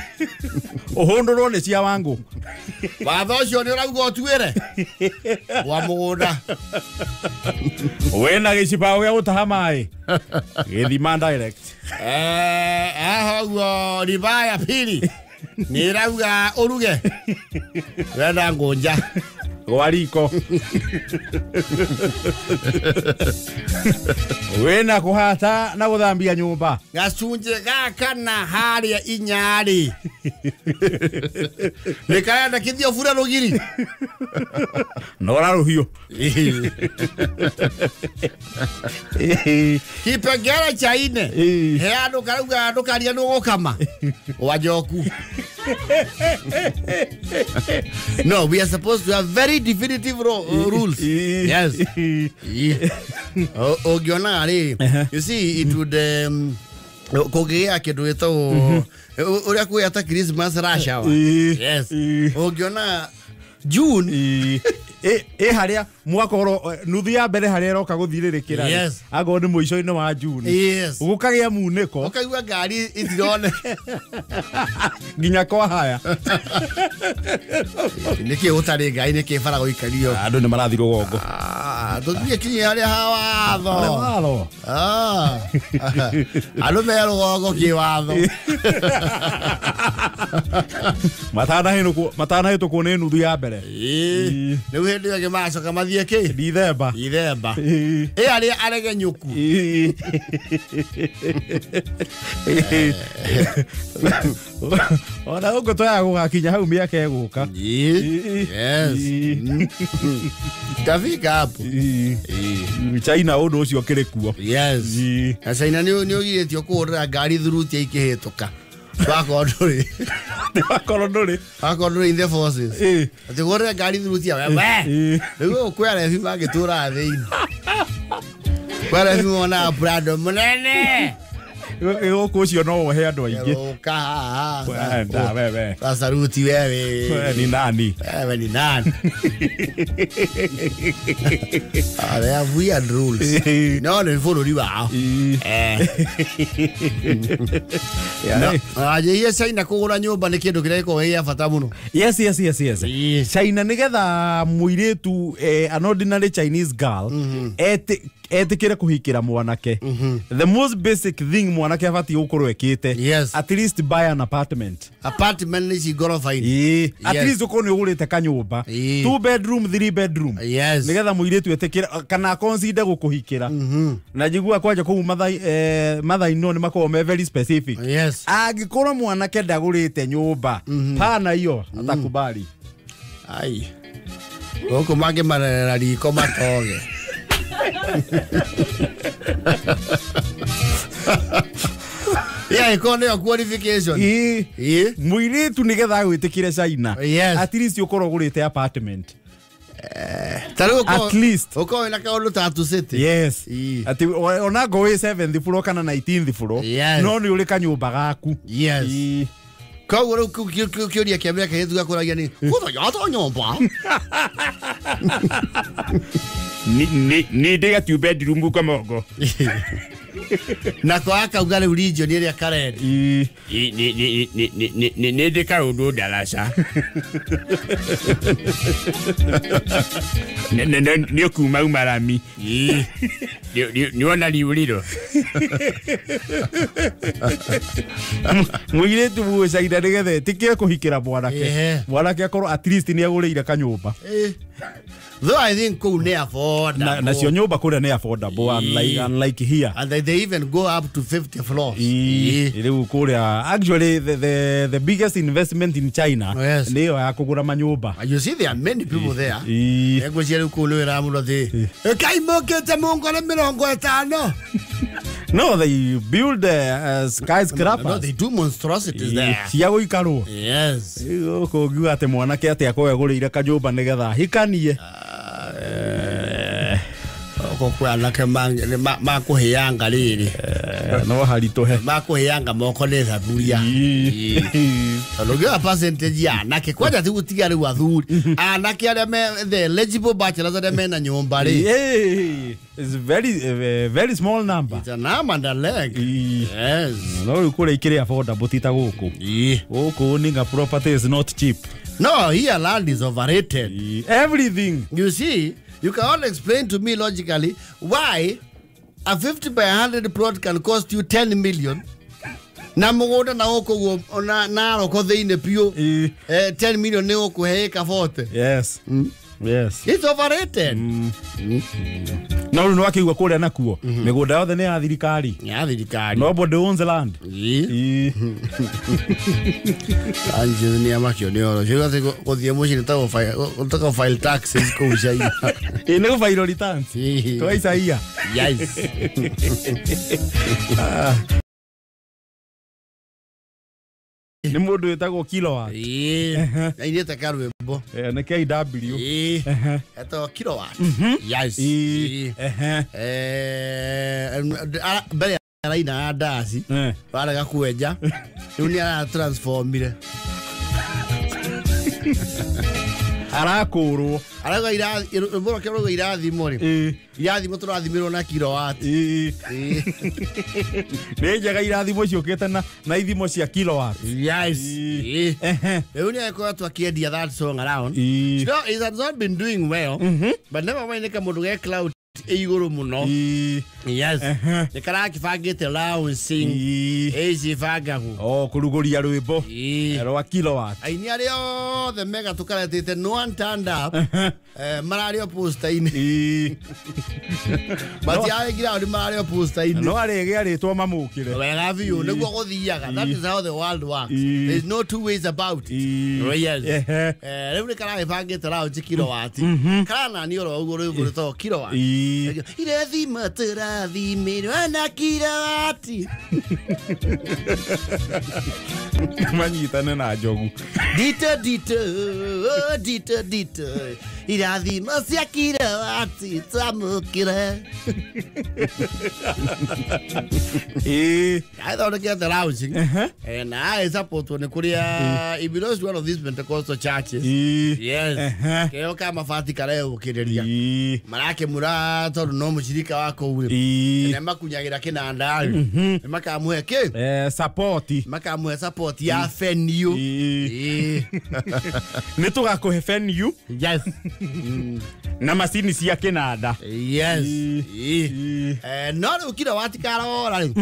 ũhũndũrwo nĩ cia wangũ watho ũcio nĩ ũrauga ũtuĩre wa mũgũnda wĩna gĩcibaũ gĩa gũtaha maĩ gĩthima direct haha ũguo riba ya pili nĩ ĩrauga ũruge wenda ngũnja gwa riko wĩna kũhata na gũthambia nyũmba gacunjĩ ga kana harĩa inyarĩ nĩ karenda kĩthio bure rũgiri nora rũhiũ kipengele cha ine he andũ karauga ndũkaria nũgũkama wa njoku. No, we are supposed to have very definitive rules. Yes. Ũngĩona rĩ, you see it would kũngĩgĩa kĩndũ gĩtagwo ũrĩa kwĩ ta Christmas rush hour. Yes. Ũngĩona June ĩ harĩa mwakorwo nuthu ya mbere harĩa ĩroka gũthirĩrĩkĩra Yes. akorwo nĩ mũico-inĩ wa June Yes. gũkagĩa munĩko ũkaigua ngari itirone nginya kwa haya nĩkĩ gũtarĩ ngari nĩkĩ bara gũikario andũ nĩ marathiĩ rũgongo tũthiĩ kinya harĩa ha watho watho andũ me rũgongo kĩwatho matanahĩtũkwo nĩ nuthu ya mbere rĩu hĩndĩ ĩyo ĩngĩ macoka mathiĩ kĩ Dithemba Dithemba ĩ arĩa aregenyũku ona gũkũ twayaga gũgakinya hau mĩaka ĩgũka Yes. Tafika hapo. China ũndũ ũcio ũkĩrĩ kuo Yes. Na China nĩ ũgirĩtio kũhũrĩra ngari thurutia ikĩhĩtũka wakorwo ndũrĩ wakorwo ndũrĩ wakorwo ndũrĩ in the forces atĩ kũhũrĩra ngari thurutia we rĩu kwĩ arebi mangĩtũraga thĩinĩ kwĩ arebi monaga Prado mũnene gũkũ ũcio no wohe andũ aingĩ ũka haha wewe saruti wewe wewe ni nani wewe ni nani they have weird rules no nĩ bũrũri wao anjĩie China kũgũra nyũmba nĩ kĩndũ kĩrĩa gĩkoragwo gĩ gĩa bata mũno yes yes yes yes China nĩgetha mũirĩtu an ordinary Chinese girl etĩkĩre kũhikĩra mwanake the most basic thing mwanake abatiĩ gũkorwo ekĩte Yes. at least buy an apartment apartment nĩ ici ngoroba-inĩ at Yes. least ũkorwo nĩ ũgũrĩte kanyũmba 2 bedroom 3 bedroom Yes. nĩgetha mũirĩtu etĩkĩre kana consider gũkũhikĩra na njiguaga kwanja kũu mathainwo nĩ makoragwo me very specific Yes. angĩkorwo mwanake ndagũrĩte nyũmba pana hiyo atakubali ai gũkũ mangĩmarerera riko matoge yeah ĩkorwo nĩyo qualification Ĩĩ. Mũirĩtu nĩgetha agwĩtĩkĩre China Yes. at least ũkorwo ũgũrĩte apartment ta rĩu At least. ũkorwo wĩna kaũndũ ta Tatu City yes Ĩĩ. ati onangorwo wĩ 7th floor kana 19th floor Yes. no nĩ ũrĩ kanyũmba gaku Yes. Ĩĩ. Koguo rĩu kĩu kĩũria kĩa mbere kĩrĩa tugakũragia nĩ gũthoyatwo nyũmba Ni ndĩga two bedroom Kamongo nako akauga rĩu region ĩrĩa karenda Ĩĩ. nĩ ndĩ kaũndũ ndaraca nĩ ũkuma uma rami nĩwona riũrĩro mũirĩtu mũcaina nĩgetha etĩkĩre kũhikĩra mwanake Ehe. mwanake akorwo at least nĩ agũrĩire kanyũmba Though I think kũu nĩ affordable. Nacio nyũmba kũrĩa nĩ affordable unlike here And they even go up to 50 floors. Ĩĩ. Rĩu kũrĩa actually the biggest investment in China Yes. nĩ ĩyo ya kũgũra manyũmba And you see there are many people there. Ĩĩ. Ngwĩciria rĩu kũu nĩ wĩra mũno thĩ. Ĩkai mũkĩte mũngore 50. No, they build skyscrapers. No, they do monstrosities there. Cia gũikarwo. Yes. Gũkũ ngiuga atĩ mwanake atĩ akorwo egũrĩire kanyũmba nĩgetha ahikanie. Gũkũ anake makũhĩanga rĩrĩ. No haritũhe. Makũhĩanga moko nĩ thaburia. Tondũ ũngĩoya percentage ya anake kwanja ti gũtiga rĩu athuri. Anake arĩa me the eligible bachelors arĩa mena nyũmba rĩ. It's very very small number. It's an arm and a leg. Yes. No rĩu kũrĩa ikĩrĩ affordable ti ta gũkũ. Gũkũ owning property is not cheap. No, here land is overrated. Everything. You see, you cannot explain to me logically why a 50 by 100 plot can cost you 10 million. Na mugunda na guku na naroko thiini piu 10 million ni gukuhe eka 40. Yes. Yes. It's overrated. No rĩu nĩwakĩigua kũrĩa nakuo mĩgũnda yothe nĩ ya thirikari. Ya thirikari. Nobody owns land. Anjĩ nĩ amakio nĩ oro. Ciuga atĩ gũthiĩ mũciĩ nĩ ta file taxes kũu China. Ĩ nĩ gũ-file returns. Twa Isaia. Yes. Nĩ mũndũ wĩtagwo Kilowatt. Ainĩte karwĩmbo. Nĩ KW. Etagwo Kilowatt. Yes. Mbere araina ndaci warega kwenja rĩu nĩ aratransformire. Arakũrwo. Arauga rwĩmbo rwake rũrauga irathimo rĩ. Irathimo tũrathimirwo na kilowatt. Nĩ njega irathimo ciũkĩte na ithimo cia kilowatt. Yes. Rĩu nĩ akoretwo akĩendia that song around. You know, it has not been doing well. But never mind, nĩ kamũndũ ge clout igũrũ mũno. Yes. Nĩ karakĩbangĩte launching. Ĩcibangagwo. Oh, kũrugũria rwĩmbo rwa kilowatt. Aini arĩa othe mega tũkaretĩte no one turned up. Mararĩ o poster-inĩ. Matiarĩ ground, mararĩ o poster-inĩ. No arĩgĩa rĩtwa mamũkĩre. Wega biũ, nĩguo gũthiaga. That is how the world works. There is no two ways about it. Yes. Rĩu nĩ karagĩbangĩte launch kilowatt. Karanani oro ũguo rwĩmbo rwĩtagwo kilowatt. Irathimo tũrathimirwo na kilowatt. Manyitane na njogu. Dito dito dito dito irathimo cia kilowatt twamũkĩre. Athondekete launching. Na agĩsupportwo nĩ kũrĩa he belongs to one of these Pentecostal churches. Yes. Keo ka mabati kareũkĩrĩria. Marakĩmũra tondũ no mũcirika wa kũu rĩ. Nĩ makunyagĩra kĩnanda rĩ. Nĩ makamũhe kĩ? Support. Makamũhe support ya venue. Nĩ tũgakũhe venue. Yes. Na macini cia kĩnanda. Yes. No rĩu kilowatt karora rĩ.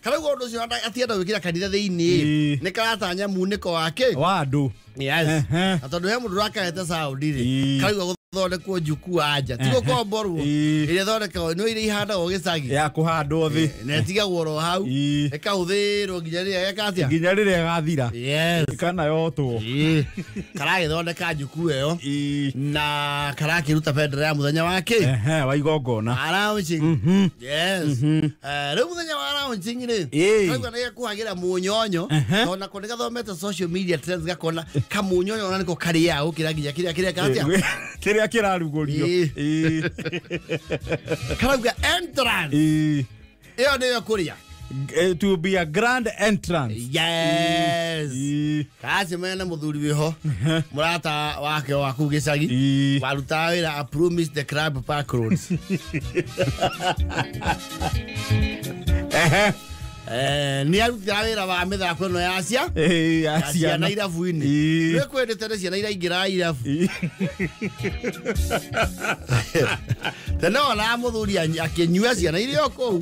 Karauga ũndũ ũcio atienda gwĩkĩra kanitha thĩinĩ. Nĩ karatanya munĩko wake. Wa andũ. Yes. Na tondũ he mũndũ ũrakahete sound rĩ. Karauga gũthondekwo jukwaa nja. Ti gũkomborwo. Ĩrĩa ĩthondekagwo no ĩrĩa ihandagwo gĩcagi. Ya kũhandwo thĩ. Na ĩtigagwo oro hau. Ĩkahũthĩrwo nginya rĩrĩa geka atĩa? Nginya rĩrĩa ĩgathira. Yes. Kana yotwo. Karagĩthondeka jukwaa ĩyo. Na karakĩruta bendera ya mũthenya wa kĩ? Wa igongona. Launching. Yes. Rĩu mũthenya wa launching rĩ. Karauga nĩ gekuhagĩra mũnyonyo. Tondũ nako nĩ gathomete social media trends gakona kamunyonyo ona nĩko karĩaga gũkĩra nginya kĩrĩa kĩreka atĩa? Kĩrĩa kĩrarugũrio. Karauga entrance. Ĩyo nĩyo kũrĩa. It will be a grand entrance. Yes. Karacemania na mũthuri wĩho mũrata wake wa kũu gĩcagi warutaga wĩra a promise the club park roads. Nĩ arutĩra wĩra wa mĩthako ĩno ya ciana irabu-inĩ. Nĩ kwendete nĩ ciana iraingĩra irabu. Tene ona mũthuri akĩnyua ciana iria o kũu.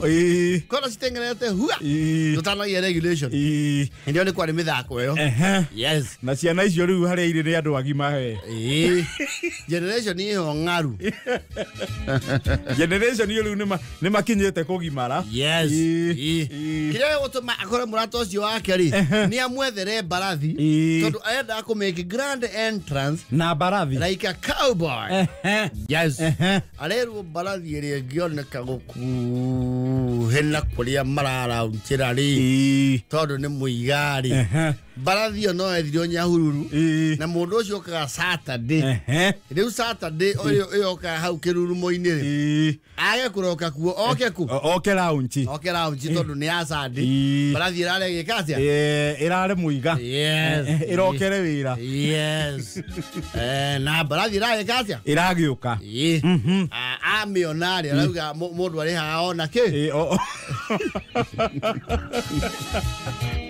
Kona citengerete hua. Tũtanagia regulation. Hĩndĩ ĩyo nĩ kwarĩ mĩthako ĩyo. Yes. Na ciana icio rĩu harĩa irĩ nĩ andũ agima he. Generation ĩyo ng'aru. Generation ĩyo rĩu nĩ makinyĩte kũgimara. Yes. Kĩrĩa gĩgũtũma akore mũrata ũcio wake rĩ nĩ amwethere mbarathi tondũ arenda kũ make grand entrance na mbarathi like a cowboy. Yes. Arerwo mbarathi ĩrĩa ĩngĩoneka gũkuhĩ na kũrĩa mararaunchĩra rĩ tondũ nĩ mũiga rĩ mbarathi ĩyo no ethirio Nyahururu na mũndũ ũcio okaga Saturday. Rĩu Saturday ĩyo ĩyokaga hau kĩrurumo-inĩ rĩ age kũroka kuo oke ku oke lounge oke lounge tondũ nĩ ya Sunday mbarathi ĩrarĩ ĩgĩka atĩa ĩrarĩ mũiga. Yes. Ĩrokere wĩra. Yes. Na mbarathi ĩragĩka atĩa ĩragĩũka. Amĩona rĩ arauga mũndũ arĩhaga ona kĩ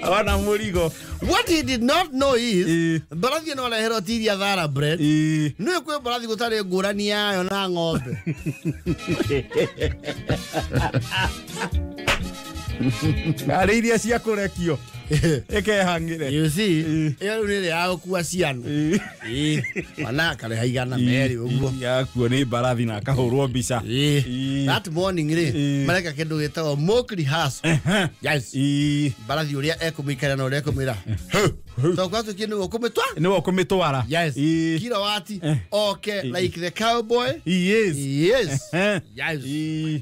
ona mũrigo. What he did not know is mbarathi ĩno areherwo ti iria thoroughbred. Nĩ kwĩ mbarathi gũtarĩ ngũrani yayo na ng'ombe. Arĩ iria cia kũrekio ĩkehang'ĩre. You see, ĩyo rĩu nĩ ĩrĩa ya gũkua ciana. Mwana akarĩha igana merĩ ũguo. Yakuo nĩ mbarathi na akahũrwo mbica. That morning rĩ mareka kĩndũ gĩtagwo mock rehearsal. Yes. Mbarathi ũrĩa ekũmĩikara na ũrĩa ekũmĩra. Tondũ gwatuĩkire nĩwe ũkũmĩtwara. Nĩwe ũkũmĩtwara. Yes. Kilowati oke like the cowboy. He is. Yes. Yes.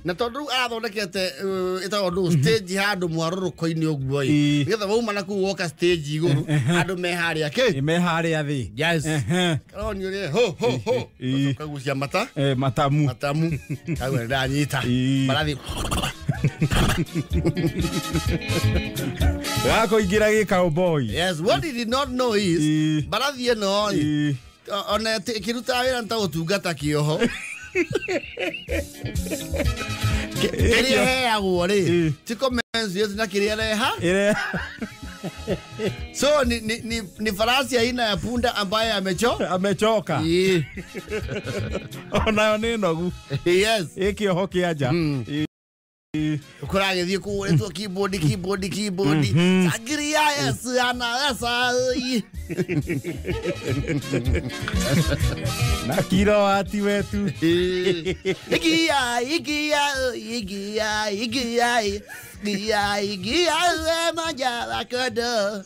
Na tondũ rĩu arathondekete ĩtagwo ndũ stage handũ mwarũrũko-inĩ ũguo ĩ nĩgetha wauma na kũu woka stage igũrũ andũ me harĩa kĩ me harĩa thĩ. Yes. Karoni ũrĩa ho ho ho ũkagucia mata matamu matamu kau ndanyita mbarathi wako ingira gĩ cowboy. Yes, what he did not know is mbarathi ĩno ĩ ona ĩkĩrutaga wĩra nĩ ta gũtungata kĩoho. Kĩrĩa ĩheagwo rĩ ti commensurate na kĩrĩa ĩreha. So ni farasi aina ya punda ambaye amechoka. Onayo nĩ nogu. Yes. Ĩ kĩoho kĩa nja. Kũragĩthiĩ kũhũrĩtwo keyboard keyboard keyboard. Sangiria yes ana esa. Na kilowati wetu. Igia igia igia igia igia igia maja kodo.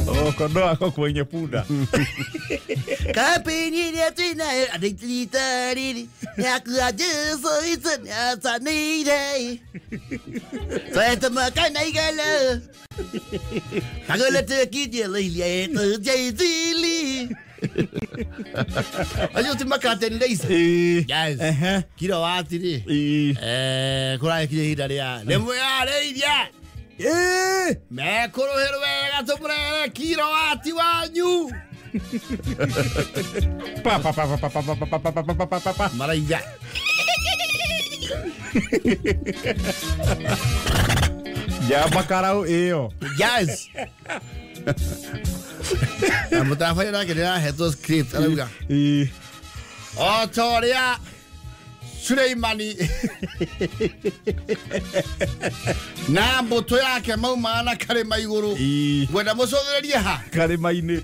Oh, kondo ako kwenye punda. Kapini ni tina adititari nyaku ajeso itsa nyasanire. Saeta makana igala. Agala te kije leile te jezili. Ayo ti makate ndeisa. Yes. Kilowati ri. Kũragĩkinya ihinda rĩa nĩmwĩharĩirie. Mekũrũhĩrwo wega tũmũrehere kilowati wanyu. Pa pa pa pa pa pa pa pa pa pa pa pa pa. Maraiga. Njamba karau ĩyo. Yes. Na mũtabania nake nĩarahetwo script arauga o ta ũrĩa Suleimani na mbũtũ yake maumaga na karĩma igũrũ ngwenda mũcũthĩrĩrie ha karĩma-inĩ.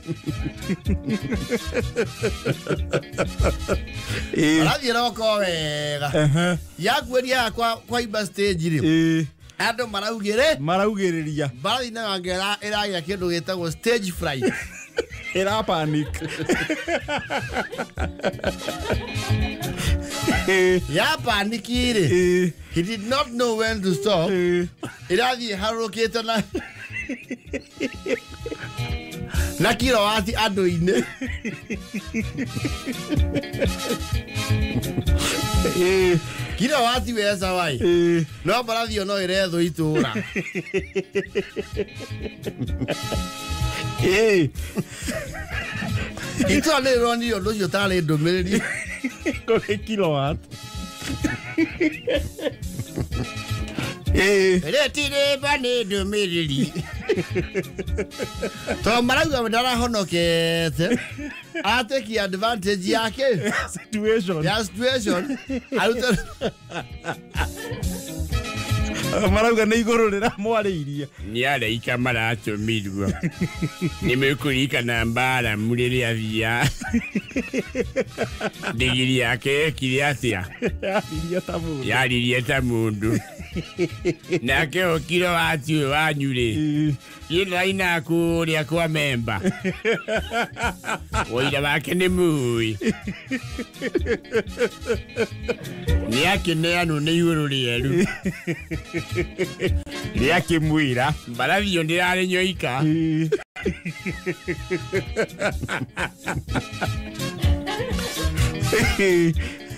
Arathiĩ roko wega yakuĩria kwa imba stage rĩ andũ maraugĩrĩria mbarathi nayo anga ĩragĩa kĩndũ gĩtagwo stage fright. Ĩra panic. Ya paniki rĩ he did not know when to stop. Ĩrathiĩ harũrũkĩte na kilowati andũ-inĩ. Kilowati wesa wai no mbarathi ĩyo no ĩrethwo itũũra. Itũũra nĩ rĩronire ũndũ ũcio tarĩ ndũmĩrĩri kũrĩ kilowatt. Rĩtirĩba nĩ ndũmĩrĩri tondũ marauga ndarahonokete ateki advantage yake situation ya situation arute marauga nĩ igũrũ rĩramwarĩirie. Nĩ araika maratũmirwo nĩ mũkũririkana Mbaramu rĩrĩa athia ndigiri yake yekire atĩa? Yaririe ta mũndũ. Nake okiro wati ũyũ wanyu rĩ ĩraina kũrĩa kwa memba ũira wake nĩ mũĩ nĩ akĩneanwo nĩ igũrũ rĩeru rĩakĩmwĩra mbarathi ĩyo ndĩrarĩ nyoika.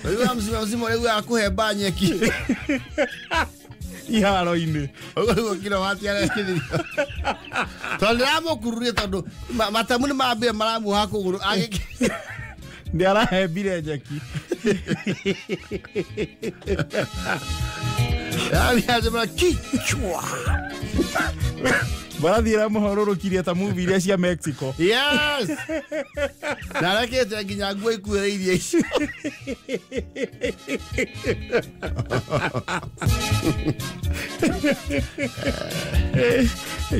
Rĩu mzima mzima rĩu akũhemba nyeki iharo-inĩ ũguo kiro wati arekithĩrio tondũ ndĩramũkururia tondũ matamu nĩ mambire maramuoha kũgũrũ nĩ arahembire nyeki. Yaani kichwa mbarathi ĩramũhorũrũkirie ta movie iria cia Mexico. Yes. Na arekĩte nginya nguo ikuĩrĩirie icio.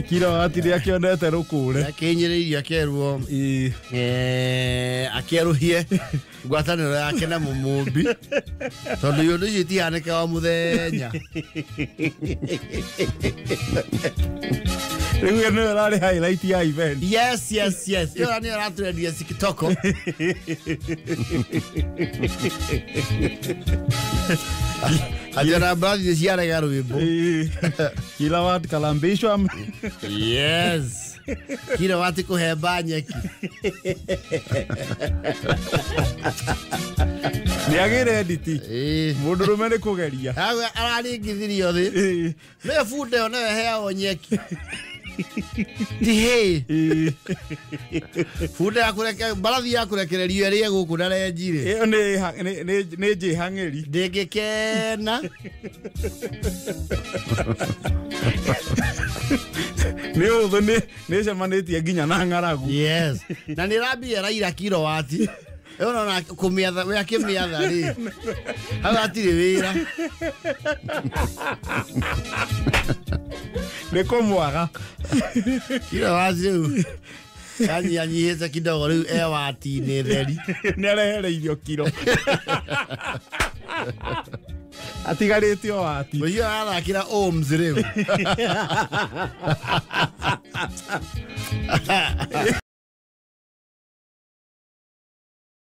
Kiro wati nĩ akĩonete rũkũre akĩhinyĩrĩirio akerwo akĩerũhie ngwatanĩro yake na mũmũmbi tondũ iũndũ icio itihanĩkaga o mũthenya. Rĩu ĩyo nĩyo ĩrarĩ highlight ya event. Yes, yes, yes. Ĩyo nĩyo ĩratũrendia TikTok. Ajana mbarathi ciarega rwĩmbo. Kila watu kalambishwa. Yes. Kila watu kũhemba nyeki. Nĩ agĩre nditi. Mũndũ rũme nĩ kũgeria. Araringithirio thĩ. Nĩyo bunda ĩyo nĩyo ĩheagwo nyeki. Ti hĩ. Bunda ya kũreke mbarathi ya kũrekererio ĩrĩe gũkũ na renji rĩ. Ĩyo nĩ njĩhang'ĩri. Ndĩngĩkena. Nĩ ũthũ nĩ ĩcemanĩtie nginya na ng'aragu. Yes. Na nĩ ĩrambia ĩraira kiro wati. Ĩyo ona kũmĩatha we akĩmĩatha rĩ. Hau hatirĩ wĩra. Nĩ kũmwaga. Kiro wati rĩu. Anyihanyihĩte kidogo rĩu e wati-inĩ theri. Nĩ arehereirio kiro. Atigarĩte o wati. Ũcio arathakĩra ohms rĩu.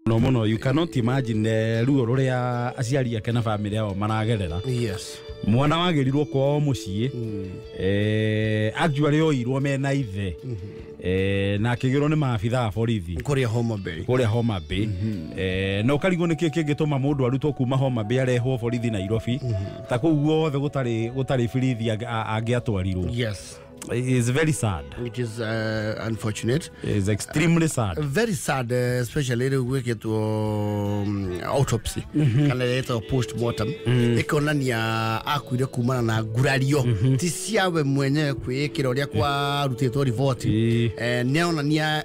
No mũno you cannot imagine ruo rũrĩa aciari ake na family yao maragerera. Yes. Mwana wagĩrirwo kwao mũciĩ. Actually oirwo mena ithe. Na akĩgĩrwo nĩ maabitha a borithi kũrĩa Homa Bay. Kũrĩa Homa Bay. Na ũkarigwo nĩkĩ kĩngĩtũma mũndũ arutwo kuma Homa Bay arehwo borithi Nairobi. Ta kũu guothe gũtarĩ borithi angĩatwarirwo. Yes. It's very sad. It is unfortunate. It's extremely sad. Very sad, especially rĩu gwĩkĩtwo autopsy kana ĩtagwo postmortem ĩkonania akuire kumana na ngurario ti ciawe mwenyewe kwĩĩkĩra ũrĩa kwarutĩtwo riboti. Nĩonania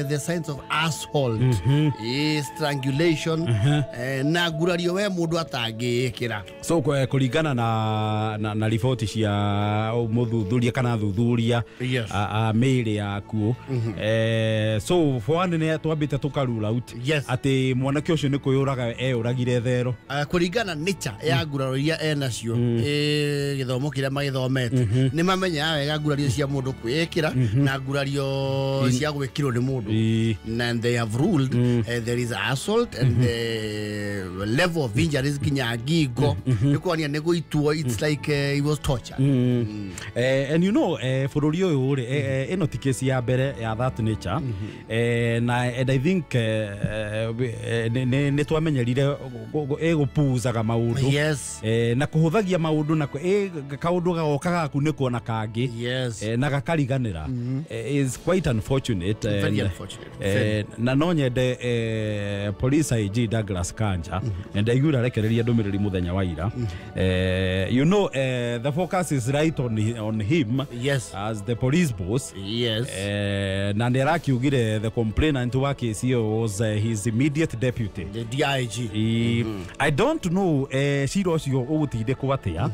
the signs of assault, strangulation, na ngurario we mũndũ atangĩĩkĩra. So kũringana na riboti cia mũthuthuria kana thuthuria Yes. Mĩĩrĩ yakuo. So for one nĩ twambĩte tũkarule out Yes. atĩ mwanake ũcio nĩ kwĩyũraga eyũragire thero. Kũringana nature ya nguraro iria enacio gĩthomo kĩrĩa magĩthomete nĩ mamenyaga wega ngurario cia mũndũ kwĩĩkĩra na ngurario cia gwĩkĩrwo nĩ mũndũ. And they have ruled there is assault and the level of injuries nginya ngingo nĩ kuonania nĩ gũitwo. It's like he was tortured. And you know bũrũri ũyũ rĩ ĩno ti kesi ya mbere ya that nature. Na and I think nĩ twamenyerire ĩgũpuzaga maũndũ. Yes. Na kũhũthagia maũndũ na kaũndũ gagoka gakunĩkwo na kangĩ. Yes. Na gakariganĩra. Is quite unfortunate. Very unfortunate. Na no nyende police IG Douglas Kanja ndaiguire arekereria ndũmĩrĩri mũthenya wa ira. You know the focus is right on him. Yes. As the police boss. Yes. Na nĩ arakiugire the complainant wa kesi ĩyo was his immediate deputy, the DIG. I don't know cira ũcio ũgũtindĩkwo atĩa,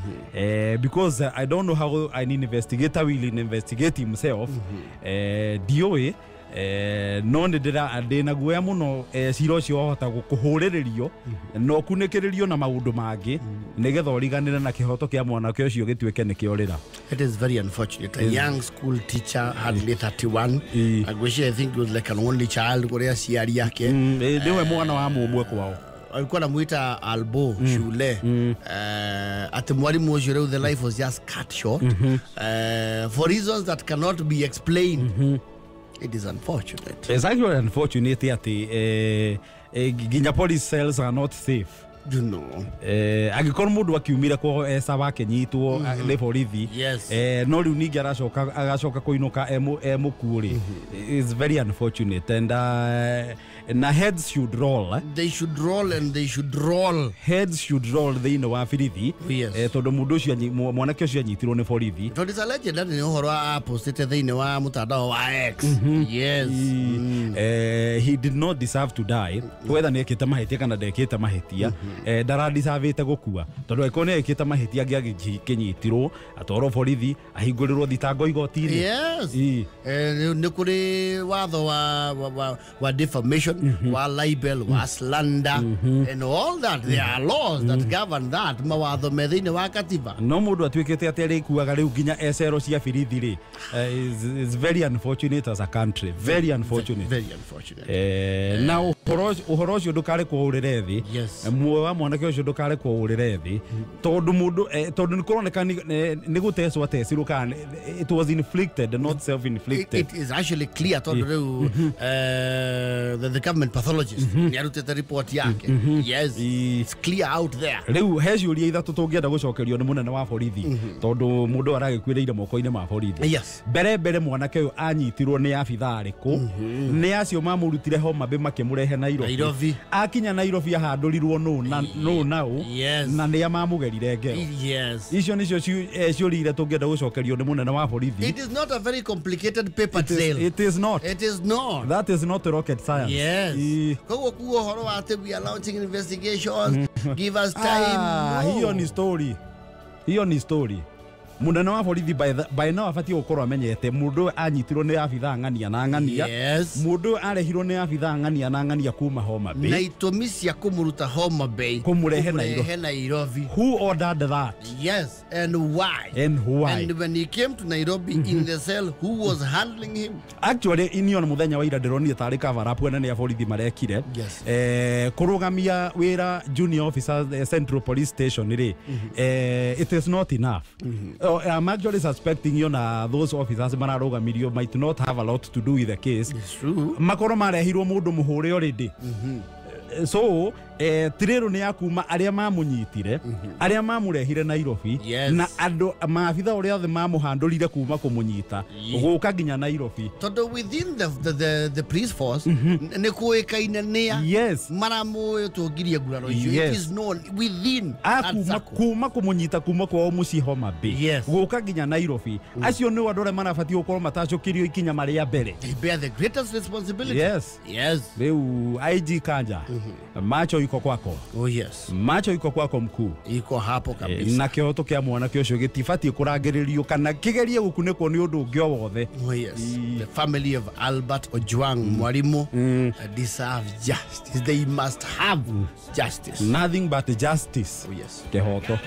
because I don't know how an investigator will investigate himself. Ndiũĩ No nĩ ndĩna guoya mũno cira ũcio wahota kũhũrĩrĩrio na ũkunĩkĩrĩrio na maũndũ mangĩ nĩgetha ũriganĩre na kĩhoto kĩa mwanake ũcio gĩtuĩke nĩ kĩorĩra. It is very unfortunate. A young school teacher, hardly 31. I think he was like an only child kũrĩ aciari ake. Nĩwe mwana wa mũmwe kwao. Alikuwa anamuita Albo shule. Ati mwalimu ũcio rĩu the life was just cut short for reasons that cannot be explained. It is unfortunate. It's actually unfortunate ati nginya police cells are not safe. You know. Angĩkorwo mũndũ akiumire kwao eca wakenyitwo nĩ borithi, no rĩu ningĩ agacoka kũinũka e mũkuũ rĩ, is very unfortunate and na heads should roll. They should roll and they should roll. Heads should roll thĩinĩ wa borithi. Tondũ mũndũ ũcio mwanake ũcio anyitirwo nĩ borithi. Tondũ it's alleged that nĩ ũhoro apostĩte thĩinĩ wa mtandao wa X. Yes. He did not deserve to die. Whether nĩ ekĩte mahĩtia kana ndekĩte mahĩtia, ndaradisavĩte gũkua tondũ angĩkorwo nĩ ekĩte mahĩtia angĩakĩnyitirwo atwarwo borithi ahingũrĩrwo thitango igoti-inĩ. Yes. Nĩ kũrĩ watho wa defamation, wa libel, wa slander and all that. There are laws that govern that. Mawatho me thĩinĩ wa katiba. No mũndũ atuĩkĩte atĩ arĩkuaga rĩu nginya ecero cia birithi rĩ, is very unfortunate as a country. Very unfortunate. Very unfortunate. Na ũhoro ũcio ndũkarekwo ũrĩre thĩ. Muoyo wa mwanake ũcio ndũkarekwo ũrĩre thĩ tondũ mũndũ tondũ nĩ kũroneka nĩ gũtecwo atecirwo kana it was inflicted, not self inflicted. It is actually clear tondũ rĩu the government pathologist nĩ arutĩte report yake. Yes, it's clear out there. Rĩu he ciũria ithatũ tũngĩenda gũcokerio nĩ mũnene wa borithi tondũ mũndũ aragĩkuĩrĩire moko-inĩ ma borithi. Mbere mwanake ũyũ anyitirwo nĩ abithaa arĩkũ, nĩ acio mamũrutire Homa Bay makĩmũrehe Nairobi. Akinya Nairobi ahandũrirwo nũ nau na nĩa mamũgerire ngero. Icio nĩcio ciũria iria tũngĩenda gũcokerio nĩ mũnene wa borithi. It is not a very complicated paper trail. It is not. It is not. That is not rocket science. Yes. Koguo kuo ũhoro wa atĩ we are launching investigations, give us time. No. Hiyo ni story. Hiyo ni story. Munene wa borithi by now abatiĩ gũkorwo amenyete mũndũ ũyũ anyitirwo nĩ abithaa ng'ania na ng'ania. Mũndũ ũyũ arehirwo nĩ abithaa ng'ania na ng'ania kuma Homa Bay. Na itũmi cia kũmũruta Homa Bay kũmũrehe Nairobi. Who ordered that? Yes, and why? And why? And when he came to Nairobi in the cell, who was handling him? Actually, inion mũthenya wa ira ndĩronire tarĩ cover up ene nĩ borithi marekire. Kũrũgamia wĩra junior officers Central Police Station rĩ, it is not enough. I'm actually suspecting you na those officers mararũgamirio might not have a lot to do with the case. It's true. Makorwo marehirwo mũndũ mũhũre already. So tirĩrũ nĩ ya kuma arĩa mamũnyitire, arĩa mamũrehire Nairobi, na andũ maabitha ũrĩa othe mamũhandũrire kuma kũmũnyita gũka nginya Nairobi. Tondũ within the police force nĩ kũĩkaine nĩa maramũtũngirie nguraro icio. It is known within kuma kũmũnyita kuma kwao mũciĩ Homa Bay gũka nginya Nairobi. Acio nĩ andũ arĩa marabatiĩ gũkorwo matacũkĩrio ikinya marĩa mbere. They bear the greatest responsibility. Yes. Yes. Rĩu IG Kanja, macho iko kwako. Oh yes. Macho iko kwako mkuu. Iko hapo kabisa. Na kĩhoto kĩa mwanake ũcio gĩtibatiĩ kũrangĩrĩrio kana kĩgerie gũkunĩkwo nĩ ũndũ ũngĩ o wothe. Oh yes. The family of Albert Ojwang Mwalimu deserve justice. They must have justice. Nothing but justice. Oh yes. Kĩhoto.